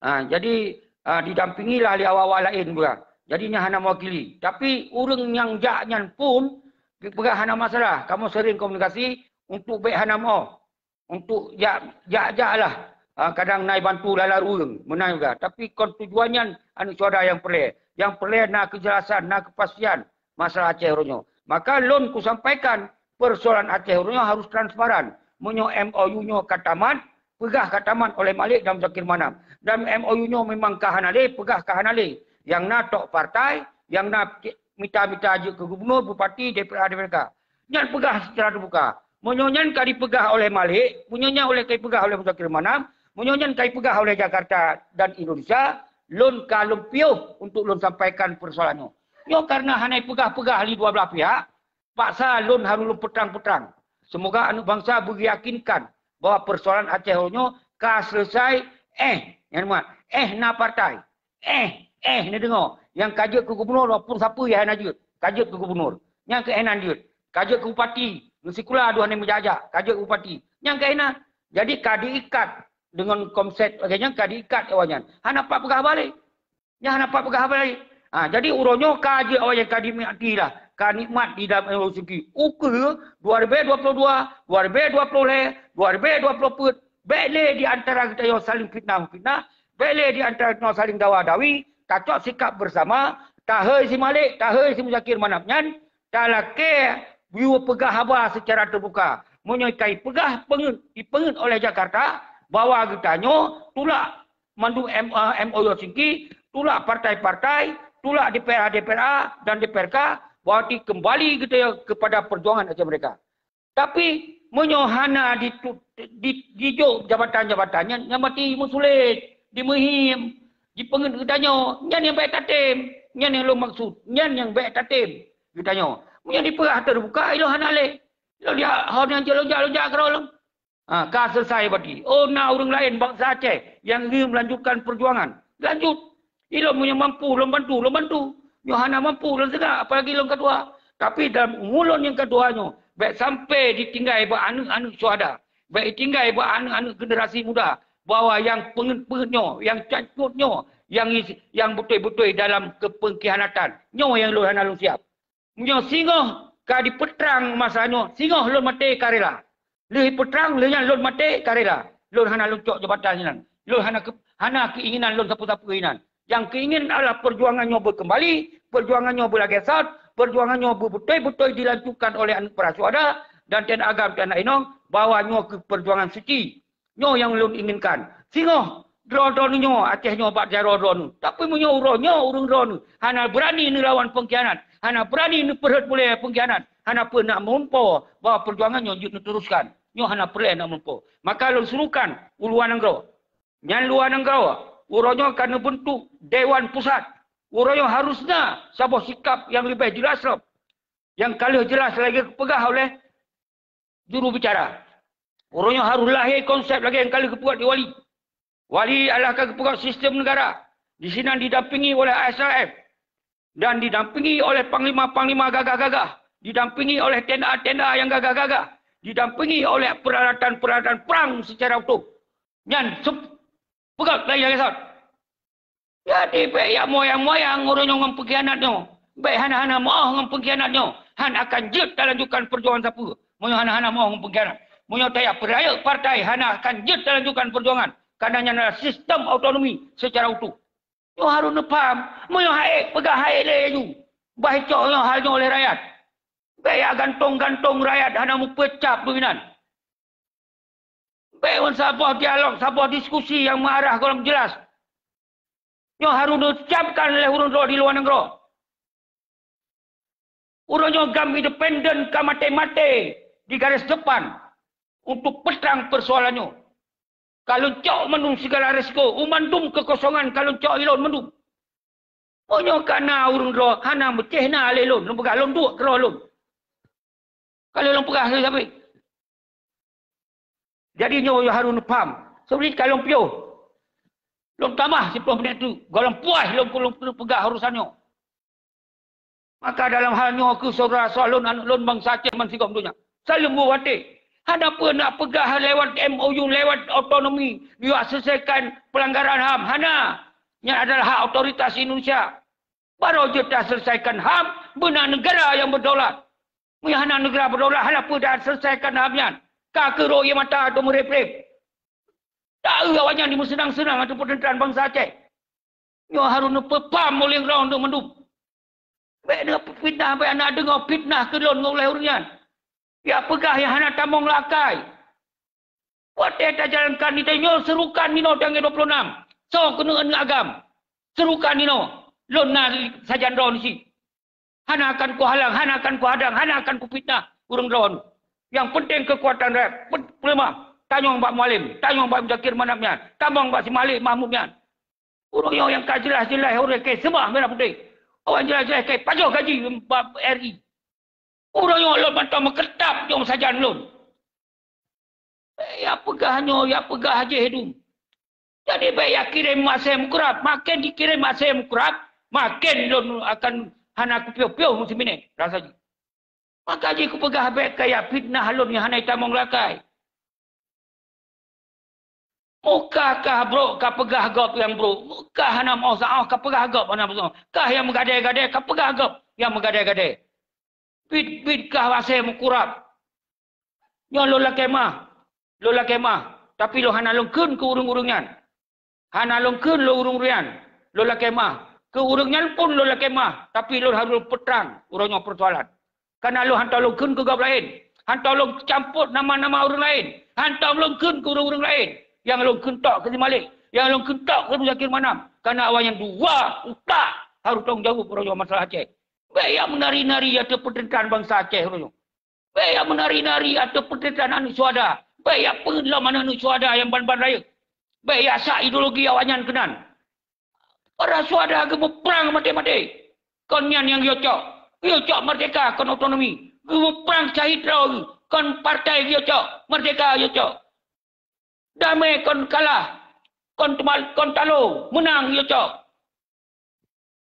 Ha, jadi, ha, didampingilah lé awak-awak laén juga. Jadi nyan hana mewakili. Tapi ureuëng nyang jak nyan pun, peugah hana masalah. Kamoe sering komunikasi untuk bék hana meuoh. Untuk jak, jak-jak lah. Ha, kadang na jibantu lala ureuëng, meunan juga. Tapi kon tujuan nyan aneuëk syuhada nyang peureulée. Nyang peureulée na keujelasan, na keupastian masalah Aceh uroe nyoe. Maka lôn kusampaikan, persoalan Aceh uroe nyoe harus transparan. Meunyoe M O U nyoe ka tamat, peugah ka tamat oleh Malik dan Muzakir Manaf. Dan M O U nyoe memang ka hana lé, peugah ka hana lé. Nyang na tok partai, nyang na mita-mita jeuet keu gubernur, bupati, D P R A, D P R K. Nyan peugah secara terbuka. Meunyoe nyan ka dipeugah oleh Malik, meunyoe nyan oleh ka dipeugah oleh Muzakir Manaf, meunyoe nyan ka dipeugah oleh Jakarta dan Indonesia, lôn ka lôn piôh untuk lôn sampaikan persoalan nyoe. Nyoe karena hana dipeugah-peugah lé dua belah pihak, paksa lôn harôh lôn peutrang-peutrang. Seumoga aneuëk bansa beuyakinkan bahwa persoalan Aceh uroe nyoe ka selesai, eh, nyang mat, eh, na partai. Eh, eh, neudeungoe, nyang ka jeuet keu gubernur, walaupun sapeue nyang hana jeuet, ka jeuet keu gubernur. Nyang keuh nan jeuet. Ka jeuet keu bupati, meusikula dua hana meujak-jak, ka jeuet keu bupati. Nyang keuh nan. Jadi ka diikat deungon konsep lagèe nyan, ka diikat awaknyan. Hana pat peugah haba lé. Nyan hana pat peugah haba lé. Ha, jadi uroe nyoe ka jeuet awaknyan ka dinikmati lah. Ka nikmat di dalam M O U Singki. Ukeue dua ribu dua puluh dua, dua ribu dua puluh lhèe, dua ribu dua puluh peuet, bèk lé di antara geutanyoe saling fitnah-fitnah, bèk lé di antara geutanyoe saling dawa-dawi, tacok sikap bersama, tahôi si Malik, tahôi si Muzakir manap nyan, talakèe yue peugah haba seucara teubuka. Meunyoe ka ipeugah peungeuet, ipeungeuet oleh Jakarta bahwa geutanyoe tulak mandum M-, eh, M O U Singki, tulak partai-partai, tulak D P R A, D P R A dan D P R K, berarti kembali geutanyoe kepada perjuangan Aceh Merdeka. Tapi meunyoe hana ditu-, di-, dijok jabatan-jabatan nyan, nyan berarti meusulet, dimeuhiem, jipeungeuet geutanyoe, nyan nyang bèk tatem, nyan nyang lôn maksud, nyan nyang bèk tatem geutanyoe. Meunyoe dipeugah teubuka, ilôn hana lé. Ilôn jak, ho nyan jeuet lôn jak, lôn jak keudroe lôn. Ha, ka selesai berarti. Oh, na ureueng laén bansa Aceh nyang ingin melanjutkan perjuangan. Lanjut. Ilôn meunyoe mampu lôn bantu, lôn bantu. Nyoe hana mampu lôn seugah, apalagi lôn keudua. Tapi dalam umu lôn nyang keudua nyoe, bèk sampai ditinggai bak aneuk-aneuk syuhada. Bèk ditinggai bak aneuk-aneuk generasi muda bahwa nyang peungeuet-peungeuet nyoe, nyang cat-cut nyoe, nyang is-, nyang beutôi-beutôi dalam keupengkhianatan. Nyoe nyang lôn hana lôn siap. Meunyoe singoh ka dipeutrang masa nyoe, singoh lôn maté ka rela. Lheueh peutrang, lheueh nyan lôn maté ka rela. Lôn hana lôn cok jabatan sinan. Lôn hana ke-, hana keinginan lôn sapeue-sapeue inan. Nyang keuinginan adalah perjuangan nyoe beukeumbali, perjuangan nyoe beulagèe sot, perjuangan nyoe beubeutôi-beutôi dilanjutkan oleh aneuk para syuhada dan TNA agam, TNA inong, bahwa nyoe keuh perjuangan suci. Nyoe nyang lôn inginkan. Singoh droe-droe nyoe, Aceh nyoe bak jaroe droe nyoe. Tapi meunyoe uroe nyoe ureueng droe nyoe hana beurani neulawan pengkhianat, hana beurani neupeurhot bulèe pengkhianat, hana peue nak meulumpoe bahwa perjuangan nyoe jeuet neuteruskan. Nyoe hana peureulèe nak meulumpoe. Maka lôn serukan u luwa nanggroe. Nyan luwa nanggroe, uroe nyoe ka neubeuntuk Dewan Pusat. Uroe nyoe harus na saboh sikap nyang leubeh jeulaih lom. Nyang ka lheueh jeulaih lagèe geupeugah oleh juru bicara. Uroe nyoe harus lahé konsep lagèe nyang ka lheueh geupeugah di Wali. Wali adalah ka geupeugah sistem negara. Di sinan didampingi oleh I S R F dan didampingi oleh panglima-panglima gagah-gagah, didampingi oleh tenda-tenda nyang gagah-gagah, didampingi oleh peuralatan-peuralatan perang secara utuh. Nyan sep-, peugah lagèe nyan. Jadi, bèk jak moyang-moyang ureueng nyoe ngon pengkhianat nyoe. Bèk hana-hana meu'oh ngon pengkhianat nyoe. Han akan jeuet talanjutkan perjuangan sapeue meunyoe hana-hana meu'oh ngon pengkhianat. Meunyoe tajak peurayeuk partai, hana akan jeuet talanjutkan perjuangan. Karena nyan adalah sistem otonomi secara utuh. Nyoe harôh neupaham. Meunyoe han ék, peugah han ék lé laju. Bah icok nyoe hal nyoe lé rakyat. Bèk jak gantong-gantong rakyat hana meupeucap dum inan. Bèk ngon saboh dialog, saboh diskusi nyang meuarah gohlom jeulaih. Nyoe harôh neucamkan lé ureueng droe di luwa nanggroe. Uroe nyoe GAM independen ka maté-maté di garis depan untuk peutrang peusoalan nyoe. Ka lôn cok mandum sigala risiko, u mandum keukosongan ka lôn cok ilôn mandum. Meunyoe ka na ureueng droe hana meucéh na lé lôn, lôn peugah lôn duek keudroe lôn. Ka lheueh lôn peugah lé sabe. Jadi nyoe harôh neupaham. Seubri ka lôn piôh. Lôn tamah siplôh minèt teuk. Gohlom puas lôn, lôn peugah urusan nyoe. Maka dalam hal nyoe keuh syedara-syedara lôn, aneuk lôn bansa Aceh bansigom donya. Saleuem beubaté. Hana peue nak peugah lewat M O U, lewat otonomi, yue selesaikan pelanggaran HAM. Hana. Nyan adalah hak otoritas Indonesia. Baroe jeuet taselesaikan HAM, beuna negara nyang beudaulat. Meunyoe hana negara beudaulat, hana peue taselesaikan HAM nyan. Ka keurok ie mata ateueh meurép-rép. Taeu awaknyan dimeuseunang-seunang ateueh peuteuntran bansa Aceh. Nyoe harôh neupeupaham oleh droe mandum. Bèk neupeuphitnah, bèk hana deungoe fitnah keu lôn ngon ulèe ureueng nyan. Piak peugah nyang hana tamong lam akai. Watèe tajalankan nyoe seurukan inoe tanggai dua puluh enam. Soe keuneuk ngon agam? Seurukan inoe. Lôn na sajan droeneuh cit. Hana akan kuhalang, hana akan kuhadang, hana akan kufitnah ureueng droeneuh. Nyang peunteng keukuatan rakyat pe-, peuleumah. Tanyong bak Mualem, tanyong bak Muzakir Manaf nyan, tanyong bak si Malik Mahmud nyan. Ureueng nyoe nyang ka jeulaih-jeulaih ureueng keu seumah mirah putéh. Awaknyan jeulaih-jeulaih keu pajoh gaji bak R I. Ureueng nyoe lôn mantong meukeurtab jong sajan lôn. Bèk jak peugah nyoe, jak peugah jih dum. Jadi bèk jak kirém asèe meukeurab. Maken jikirém asèe meukeurab, maken lôn akan hana kupiôh-piôh meusiminèe rasa jih. Maka jih kupeugah bék kaya fitnah lôn nyang hana tamong lé akai. Meukah kah brok ka peugah gob nyang brok, meukah hana meusaoh ka peugah gob hana meusaoh, kah nyang meugadée-gadée ka peugah gob nyang meugadée-gadée. Bit-bit kah asée meukurab. Nyoe lôn lakée meu'ah, lôn lakée meu'ah, tapi lôn hana lôn kheun keu ureuëng-ureuëng nyan. Hana lôn kheun lôn ureuëng nyan, lôn lakée meu'ah. Keu ureuëng nyan pun lôn lakée meu'ah, tapi lôn harôh peutrang uroe nyoe peusoalan. Kareuna lôn hantom lôn kheun keu gob laén, hantom lôn campot nama-nama ureuëng laén, hantom lôn kheun keu ureuëng-ureuëng laén. Nyang lôn kheun tok keu si Malik, nyang lôn kheun tok keu Muzakir Manaf. Kareuna awaknyan dua utak harôh tanggung jaweueb uroe nyoe masalah Aceh. Bék jak meunari-nari ateueh peuteuntang bansa Aceh uroe nyoe. Bék jak meunari-nari ateueh peuteuntang aneuëk syuhada. Bék jak peungét lom aneuëk syuhada nyang ban-ban rayeuk. Bék jak sak ideologi awaknyan keunan. Para syuhada geumeuprang maté-maté. Kon nyan nyang geuyue cok. Geuyue cok merdeka kon otonomi. Geumeuprang syahid droe kon partai geuyue cok. Merdeka geuyue cok. Damé kon kalah, kon teumal-, kon talo, meunang geuyue cok.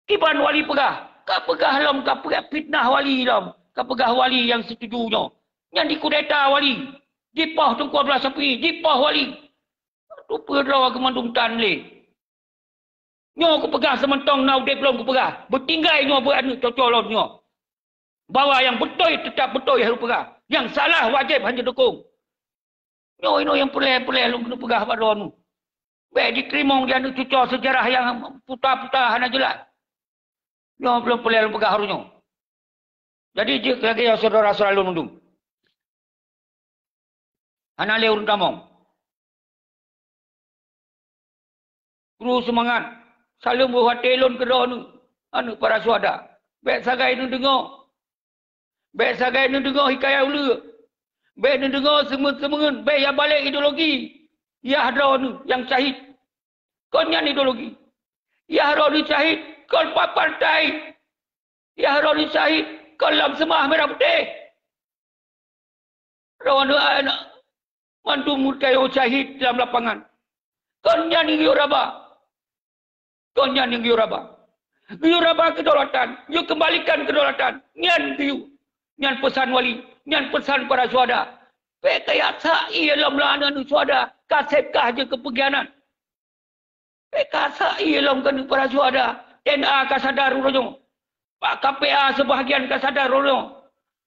Kiban wali peugah, ka peugah lom, ka peugah fitnah wali lom, ka peugah wali nyang setuju nyoe. Nyan dikudeta wali, jipoh Teungku Abdullah Syafi'i, jipoh wali. Tupeue droe keu mandum tan lé. Nyoe kupeugah seumantong na udeb lom kupeugah. Beutinggai nyoe beuet aneuëk cucoe lôn nyoe. Bahwa nyang beutôi teutab beutôi harôh peugah. Nyang salah wajéb hana dukong. Nyoe inoe nyang peureulée-peureulée lôn keuneuk peugah bak droeneuh. Bék jiteurimong di aneuëk cucoe seujarah nyang puta-puta hana jeulaih. Nyoe lôn peureulée lôn peugah harôh nyoe. Jadi jeuet lagée nyoe syedara-syedara lôn mandum. Hana lé ureuëng tamong. Kru seumangat, saleuem beuh watée lôn keudroe aneuëk, aneuëk para syuhada. Bék sagai neudeungoe. Bék sagai neudeungoe hikayat uleue. Bék neudeungoe seumeuet-seumeuet, bék jak balek ideologi. Yah droe aneuëk nyang syahid. Kon nyan ideologi. Yah droe aneuëk syahid, kon pa-, partai. Yah droe aneuëk syahid, kon lam seumah merah putéh. Droe aneuëk mandum meutayue syahid lam lapangan. Kon nyan nyang geuyue raba. Kon nyan nyang geuyue raba. Geuyue raba kedaulatan, geuyue keumbalikan kedaulatan. Nyan geuyue. Nyan peusan wali, nyan peusan para syuhada. Bék kajak sak ié lom lam aneuëk syuhada, ka seb kah jeuet keu peungkhianat. Bék kajak sak ié lom keu aneuëk para syuhada. T N A ka sadar uroe nyoe. Pak K P A seubahgian ka sadar uroe nyoe.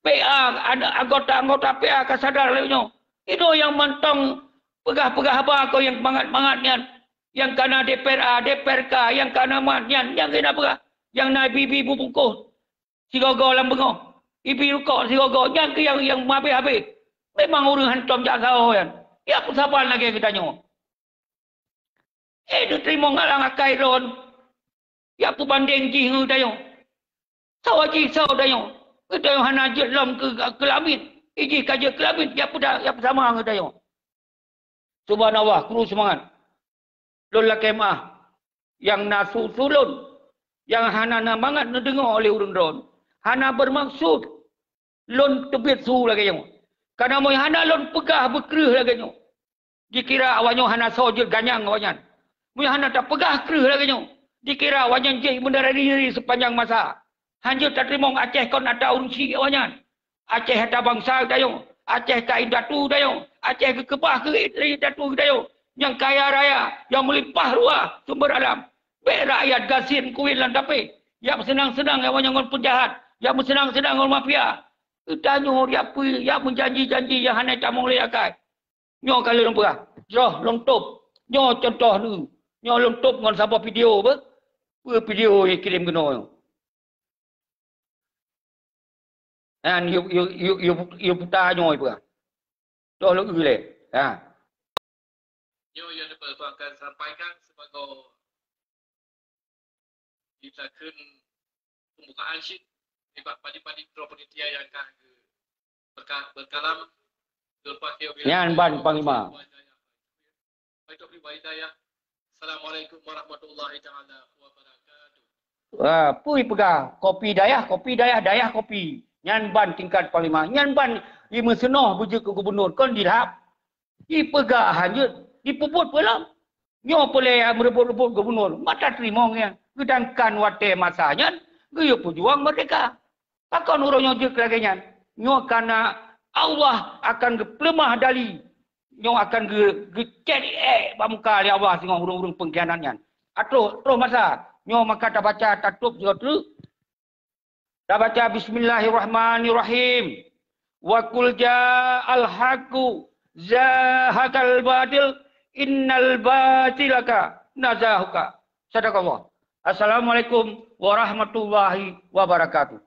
P A, an-, anggota-anggota P A ka sadar lagée nyoe. Inoe nyang mantong peugah-peugah haba kon nyang mangat-mangat nyan. Nyang kana D P R A, D P R K, nyang kana mat nyan, nyang keuneuk peugah. Nyang na ibi-ibi bubungkôh sigoe-goe lam beungoh. Ibi rukok sigoe-goe, nyang keuh nyang, nyang meuhabéh-habéh. Memang ureuëng hantom jak sahoe nyan. Ya peusaban lagée geutanyoe. Eh, neuteurimong alang akai droen. Ya peubandeng jih ngon geutanyoe. Sawa jih sawa tanyoe. Geutanyoe hana jeuet lom keu, keu lamiet. Ijih ka jeuet keu lamiet, ya peuda-, ya peusama ngon geutanyoe. Subhanallah, kru seumangat. Lôn lakée meu'ah nyang na su-su lôn, nyang hana na mangat neudeungoe oleh ureuëng droen, hana beureumaksud lôn teubiet su lagée nyoe. Kareuna meunyoe hana lôn peugah beukreueh lagée nyoe, jikira awaknyoe hana soe jeuet ganyang awaknyan. Meunyoe hana tapeugah kreueh lagée nyoe, jikira awaknyan jeuet meunari-nari seupanjang masa. Hanjeuet tateurimong Aceh kon atra ureuëng syiek awaknyan. Aceh atra bansa geutanyoe, Aceh ka indatu geutanyoe, Aceh geukeubah keu indatu geutanyoe, nyang kaya raya, nyang meulimpah ruah sumber alam. Bék rakyat gasien kuwin lam tapéh, jak meuseunang-seunang awaknyan ngon peunjahat, jak meuseunang-seunang ngon mafia. Geutanyoe jak peue, jak meujanji-janji nyang hana tamong lé akai. Nyoe ka lheueh lôn peugah, jroh lôn tôb. Nyoe cuntoh nu. Nyoe lôn tôb ngon saboh video beuh. Peue video nyang kirém keunoe nyoe? Nyan yue, yue, yue, yue, yue puta nyoe peugah. Toh lôn eu lé. Ha. Nyoe nyang akan sampaikan sibagoe Kita kheun pembukaan cit nibak padum-padum droe panitia nyang ka geu-, berka-, berkalam. Nyan ban Panglima. Assalamualaikum warahmatullahi taala wabarakatuh. Wah, pui peugah kopi dayah, kopi dayah, dayah kopi. Nyan ban tingkat Panglima. Nyan ban imeusunoh beujeuet keu gubunur kon dilhab. Jipeugah hanjeuet, jipeubuet peue lom. Nyoe peureulée meureubot-reubot gubunur, mata teurimong nyan. Geudangkan watée masa nyan, geuyue peujuang merdeka. Pakon uroe nyoe jeuet lagée nyan? Nyoe kana Allah akan geupeuleumah dali. Nyoe akan geu-, geucet ék bak muka lé Allah singoh ureuëng-ureuëng peungkhianat nyan. Atroh, troh masa. Nyoe maka tabaca tatôb sigoe treuk. Tabaca bismillahirrahmanirrahim. Wa qul ja'al haqqu zahaqal batil innal batila kana zahuqa. Sadaqallah. Assalamualaikum warahmatullahi wabarakatuh.